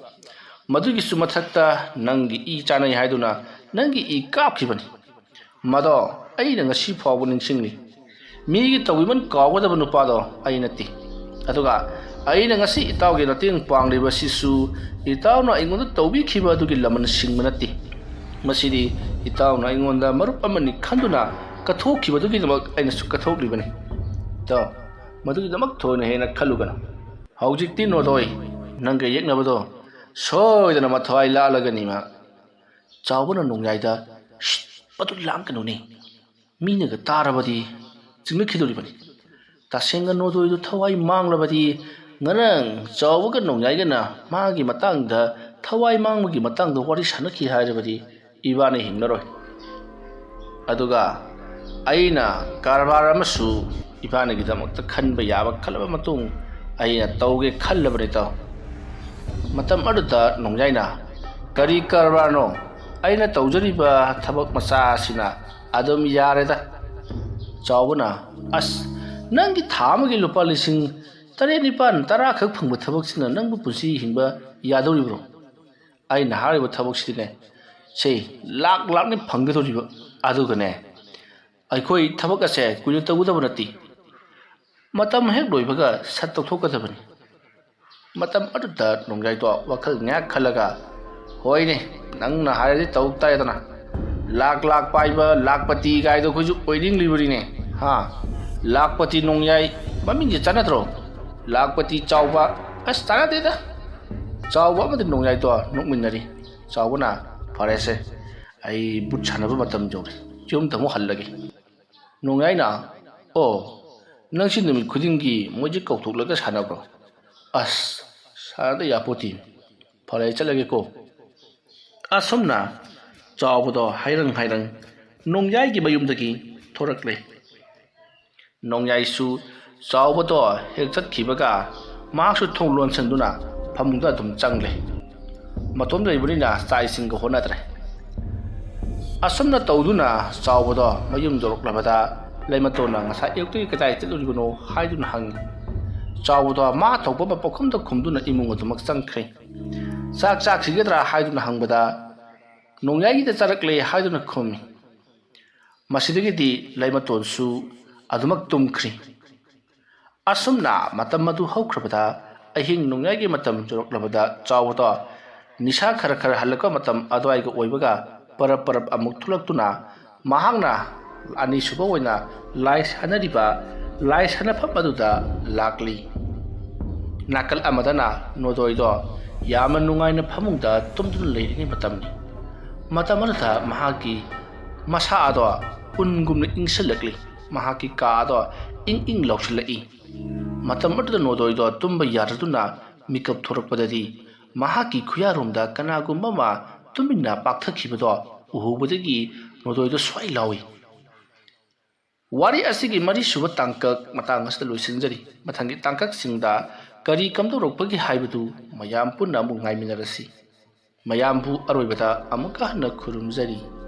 ꯃꯗꯨꯒꯤꯁꯨ ꯃꯊꯛꯇ ꯅꯪꯒꯤ ꯏ ꯆꯥꯅꯩ ꯍꯥꯏꯗꯨꯅ ꯅꯪꯒꯤ ꯏ ꯀꯥꯞꯈꯤꯕꯅꯤ꯫ ꯃꯗꯣ ꯑꯩꯅ ꯉꯁꯤ ꯐꯥꯎꯕ ꯅꯤꯡꯁꯤꯡꯂꯤ꯫ ꯃꯤꯒꯤ ꯇꯧꯕꯤꯃꯜ ꯀꯥꯎꯒꯗꯕ ꯅꯨꯄꯥꯗꯣ ꯑꯩ ꯅꯠꯇꯦ꯫ ꯑꯗꯨꯒ ꯑꯩꯅ ꯉꯁꯤ ꯏꯇꯥꯎꯒꯤ ꯃꯇꯦꯡ ꯄꯥꯡꯂꯤꯕꯁꯤꯁꯨ ꯏꯇꯥꯎꯅ ꯑꯩꯉꯣꯟꯗ ꯇꯧꯕꯤꯈꯤꯕ ꯑꯗꯨꯒꯤ ꯂꯃꯟ ꯁꯤꯡꯕ ꯅꯠꯇꯦ꯫ ꯃꯁꯤꯗꯤ ꯏꯇꯥꯎꯅ ꯑꯩꯉꯣꯟꯗ ꯃꯔꯨꯞ ꯑꯃꯅꯤ ꯈꯟꯗꯨꯅ ꯀꯠꯊꯣꯛꯈꯤꯕꯗꯨꯒꯤꯗꯃꯛ ꯑꯩꯅꯁꯨ ꯀꯠꯊꯣꯛꯂꯤꯕꯅꯤ꯫ ꯏꯇꯥꯎ, ꯃꯗꯨꯒꯤꯗꯃꯛ ꯊꯣꯏꯅ ꯍꯦꯟꯅ ꯈꯜꯂꯨꯒꯅꯨ꯫ ꯍꯧꯖꯤꯛꯇꯤ ꯅꯣꯗꯣꯏ, ꯅꯪꯒ ꯌꯦꯛꯅꯕꯗꯣ ꯁꯣꯏꯗꯅ ꯃꯊ꯭ꯋꯥꯏ ꯂꯥꯜꯂꯒꯅꯤ ꯃꯥ꯫" ꯆꯥꯎꯕꯅ ꯅꯣꯡꯌꯥꯏꯗ, "ꯁꯤꯠ, ꯃꯗꯨ ꯂꯥꯡꯒꯅꯨꯅꯦ꯫ ꯃꯤꯅꯒ ꯇꯥꯔꯕꯗꯤ ꯆꯤꯡꯅꯈꯤꯗꯣꯔꯤꯕꯅꯤ꯫ ꯇꯁꯦꯡꯅ ꯅꯣꯗꯣꯏꯗꯨ ꯊꯋꯥꯏ ꯃꯥꯡꯂꯕꯗꯤ, ꯉꯔꯥꯡ ꯆꯥꯎꯕꯒ ꯅꯣꯡꯌꯥꯏꯒꯅ ꯃꯥꯒꯤ ꯃꯇꯥꯡꯗ, ꯊꯋꯥꯏ ꯃꯥꯡꯕꯒꯤ ꯃꯇꯥꯡꯗ ꯋꯥꯔꯤ ꯁꯥꯟꯅꯈꯤ ꯍꯥꯏꯔꯕꯗꯤ ꯏꯕꯥꯅꯤ ꯍꯤꯡꯂꯔꯣꯏ꯫ ꯑꯗꯨꯒ ꯑꯩꯅ ꯀꯔꯕꯥꯔ ꯑꯃꯁꯨ ꯏꯕꯥꯅꯤꯒꯤꯗꯃꯛꯇ ꯈꯟꯕ ꯌꯥꯕ ꯈꯜꯂꯕ ꯃꯇꯨꯡ ꯑꯩꯅ ꯇꯧꯒꯦ ꯈꯜꯂꯕꯅꯤ ꯏꯇꯥꯎ꯫" ꯃꯇꯝ ꯑꯗꯨꯗ ꯅꯣꯡꯌꯥꯏꯅ, "ꯀꯔꯤ ꯀꯔꯕꯥꯔꯅꯣ? ꯑꯩꯅ ꯇꯧꯖꯔꯤꯕ ꯊꯕꯛ ꯃꯆꯥ ꯑꯁꯤꯅ ꯑꯗꯨꯝ ꯌꯥꯔꯦꯗ꯫" ꯆꯥꯎꯕꯅ, "ꯑꯁ, ꯅꯪꯒꯤ ꯊꯥ ꯑꯃꯒꯤ ꯂꯨꯄꯥ ꯂꯤꯁꯤꯡ ꯇꯔꯦꯠ, ꯅꯤꯄꯥꯟ, ꯇꯔꯥ ꯈꯛ ꯐꯪꯕ ꯊꯕꯛꯁꯤꯅ ꯅꯪꯕꯨ ꯄꯨꯟꯁꯤ ꯍꯤꯡꯕ ꯌꯥꯗꯧꯔꯤꯕ꯭ꯔꯣ? ꯑꯩꯅ ꯍꯥꯏꯔꯤꯕ ꯊꯕꯛꯁꯤꯗꯤꯅꯦ, ꯁꯦ, ꯂꯥꯛ ꯂꯥꯛꯅꯤ ꯐꯪꯒꯗꯧꯔꯤꯕ꯫ ꯑꯗꯨꯒꯅꯦ, ꯑꯩꯈꯣꯏ ꯊꯕꯛ ꯑꯁꯦ ꯀꯨꯏꯅ ꯇꯧꯒꯗꯕ ꯅꯠꯇꯦ꯫ ꯃꯇꯝ ꯍꯦꯛ ꯂꯣꯏꯕꯒ ꯁꯠ ꯇꯧꯊꯣꯛꯀꯗꯕꯅꯤ꯫" ꯃꯇꯝ ꯑꯗꯨꯗ ꯅꯣꯡꯌꯥꯏꯗꯣ ꯋꯥꯈꯜ ꯉꯥꯏꯍꯥꯛ ꯈꯜꯂꯒ, "ꯍꯣꯏꯅꯦ, ꯅꯪꯅ ꯍꯥꯏꯔꯗꯤ ꯇꯧ ꯇꯥꯏꯗꯅ꯫ ꯂꯥꯛ ꯂꯥꯛ ꯄꯥꯏꯕ ꯂꯥꯛꯄꯇꯤ ꯀꯥꯏꯗꯣ ꯑꯩꯈꯣꯏꯁꯨ ꯑꯣꯏꯅꯤꯡꯂꯤꯕꯅꯤꯅꯦ, ꯍꯥ? ꯂꯥꯛꯄꯇꯤ ꯅꯣꯡꯌꯥꯏ, ꯃꯃꯤꯡꯁꯦ ꯆꯥꯟꯅꯗ꯭ꯔꯣ? ꯂꯥꯛꯄꯇꯤ ꯆꯥꯎꯕ, ꯑꯁ, ꯆꯥꯟꯅꯗꯦꯗ꯫" ꯆꯥꯎꯕ ꯑꯃꯗꯤ ꯅꯣꯡꯌꯥꯏꯗꯣ ꯅꯣꯛꯃꯤꯟꯅꯔꯤ꯫ ꯆꯥꯎꯕꯅ, "ꯐꯔꯦꯁꯦ, ꯑꯩ ꯕꯨꯠ ꯁꯥꯟꯅꯕ ꯃꯇꯝ ꯌꯧꯔꯦ꯫ ꯌꯨꯝꯗ ꯑꯃꯨꯛ ꯍꯜꯂꯒꯦ꯫ ꯅꯣꯡꯌꯥꯏꯅ, "ꯑꯣ, ꯅꯪꯁꯤ ꯅꯨꯃꯤꯠ ꯈꯨꯗꯤꯡꯒꯤ ꯃꯣꯏꯁꯦ ꯀꯧꯊꯣꯛꯂꯒ ꯁꯥꯟꯅꯕ꯭ꯔꯣ?" "ꯑꯁ, ꯁꯥꯟꯅꯗ ꯌꯥꯄꯣꯠꯇꯦ꯫ ꯐꯔꯦ, ꯆꯠꯂꯒꯦꯀꯣ"꯫ ꯑꯁꯨꯝꯅ ꯆꯥꯎꯕꯗꯣ ꯍꯥꯏꯔꯪ ꯍꯥꯏꯔꯪ ꯅꯣꯡꯌꯥꯏꯒꯤ ꯃꯌꯨꯝꯗꯒꯤ ꯊꯣꯔꯛꯂꯦ꯫ ꯅꯣꯡꯌꯥꯏꯁꯨ ꯆꯥꯎꯕꯗꯣ ꯍꯦꯛ ꯆꯠꯈꯤꯕꯒ ꯃꯍꯥꯛꯁꯨ ꯊꯣꯡ ꯂꯣꯟꯁꯤꯟꯗꯨꯅ ꯐꯃꯨꯡꯗ ꯑꯗꯨꯝ ꯆꯪꯂꯦ꯫ ꯃꯇꯣꯝ ꯂꯩꯕꯅꯤꯅ ꯆꯥꯛ ꯏꯁꯤꯡꯒ ꯍꯣꯠꯅꯗ꯭ꯔꯦ꯫ ꯑꯁꯨꯝꯅ ꯇꯧꯗꯨꯅ ꯆꯥꯎꯕꯗꯣ ꯃꯌꯨꯝ ꯌꯧꯔꯛꯂꯕꯗ ꯂꯩꯃꯇꯣꯟꯅ ꯉꯁꯥꯏ ꯑꯌꯨꯛꯇꯒꯤ ꯀꯗꯥꯏ ꯆꯠꯂꯨꯔꯤꯕꯅꯣ ꯍꯥꯏꯗꯨꯅ ꯍꯪꯉꯤ꯫ ꯆꯥꯎꯕꯗꯣ ꯃꯥ ꯊꯣꯛꯄ ꯑꯃ ꯄꯥꯎꯈꯨꯝꯗ ꯈꯨꯝꯗꯨꯅ ꯏꯃꯨꯡ ꯑꯗꯨꯃꯛ ꯆꯪꯈ꯭ꯔꯦ꯫ ꯆꯥꯛ ꯆꯥꯈꯤꯒꯗ꯭ꯔꯥ ꯍꯥꯏꯗꯨꯅ ꯍꯪꯕꯗ ꯅꯣꯡꯌꯥꯏꯒꯤꯗ ꯆꯥꯔꯛꯂꯦ ꯍꯥꯏꯗꯨꯅ ꯈꯨꯝꯃꯤ꯫ ꯃꯁꯤꯗꯒꯤꯗꯤ ꯂꯩꯃꯇꯣꯟꯁꯨ ꯑꯗꯨꯃꯛ ꯇꯨꯝꯈ꯭ꯔꯤ꯫ ꯑꯁꯨꯝꯅ ꯃꯇꯝ ꯑꯗꯨ ꯍꯧꯈ꯭ꯔꯕꯗ ꯑꯍꯤꯡ ꯅꯣꯡꯌꯥꯏꯒꯤ ꯃꯇꯝ ꯌꯧꯔꯛꯂꯕꯗ ꯆꯥꯎꯕꯗꯣ ꯅꯤꯁꯥ ꯈꯔ ꯈꯔ ꯍꯜꯂꯛꯄ ꯃꯇꯝ ꯑꯗꯨꯋꯥꯏꯒ ꯑꯣꯏꯕꯒ ꯄꯔꯞ ꯄꯔꯞ ꯑꯃꯨꯛ ꯊꯣꯛꯂꯛꯇꯨꯅ ꯃꯍꯥꯛꯅ ꯑꯅꯤꯁꯨꯕ ꯑꯣꯏꯅ ꯂꯥꯏ ꯁꯥꯟꯅꯔꯤꯕ ꯂꯥꯏ ꯁꯥꯟꯅꯐꯝ ꯑꯗꯨꯗ ꯂꯥꯛꯂꯤ꯫ ꯅꯥꯀꯜ ꯑꯃꯗꯅ ꯅꯣꯗꯣꯏꯗꯣ ꯌꯥꯝꯅ ꯅꯨꯡꯉꯥꯏꯅ ꯐꯃꯨꯡꯗ ꯇꯨꯝꯗꯨꯅ ꯂꯩꯔꯤꯉꯩ ꯃꯇꯝꯅꯤ꯫ ꯃꯇꯝ ꯑꯗꯨꯗ ꯃꯍꯥꯛꯀꯤ ꯃꯁꯥ ꯑꯗꯣ ꯎꯟꯒꯨꯝꯅ ꯏꯪꯁꯤꯜꯂꯛꯂꯤ꯫ ꯃꯍꯥꯛꯀꯤ ꯀꯥ ꯑꯗꯣ ꯏꯪ ꯏꯪ ꯂꯥꯎꯁꯤꯜꯂꯛꯏ꯫ ꯃꯇꯝ ꯑꯗꯨꯗ ꯅꯣꯗꯣꯏꯗꯣ ꯇꯨꯝꯕ ꯌꯥꯗꯗꯨꯅ ꯃꯤꯀꯞ ꯊꯣꯔꯛꯄꯗꯗꯤ ꯃꯍꯥꯛꯀꯤ ꯈꯨꯌꯥꯔꯣꯝꯗ ꯀꯅꯥꯒꯨꯝꯕ ꯑꯃ ꯇꯨꯃꯤꯟꯅ ꯄꯥꯛꯊꯈꯤꯕꯗꯣ ꯎꯍꯧꯕꯗꯒꯤ ꯅꯣꯗꯣꯏꯗꯣ ꯁ꯭ꯋꯥꯏ ꯂꯥꯎꯏ꯫ ꯋꯥꯔꯤ ꯑꯁꯤꯒꯤ ꯃꯔꯤꯁꯨꯕ ꯇꯥꯡꯀꯛ ꯃꯇꯥꯡ ꯑꯁꯤꯗ ꯂꯣꯏꯁꯤꯟꯖꯔꯤ꯫ ꯃꯊꯪꯒꯤ ꯇꯥꯡꯀꯛꯁꯤꯡꯗ ꯀꯔꯤ ꯀꯝꯗꯧꯔꯛꯄꯒꯦ ꯍꯥꯏꯕꯗꯨ ꯃꯌꯥꯝ ꯄꯨꯟꯅ ꯑꯃꯨꯛ ꯉꯥꯏꯃꯤꯟꯅꯔꯁꯤ꯫ ꯃꯌꯥꯝꯕꯨ ꯑꯔꯣꯏꯕꯗ ꯑꯃꯨꯛꯀ ꯍꯟꯅ ꯈꯨꯔꯨꯝꯖꯔꯤ꯫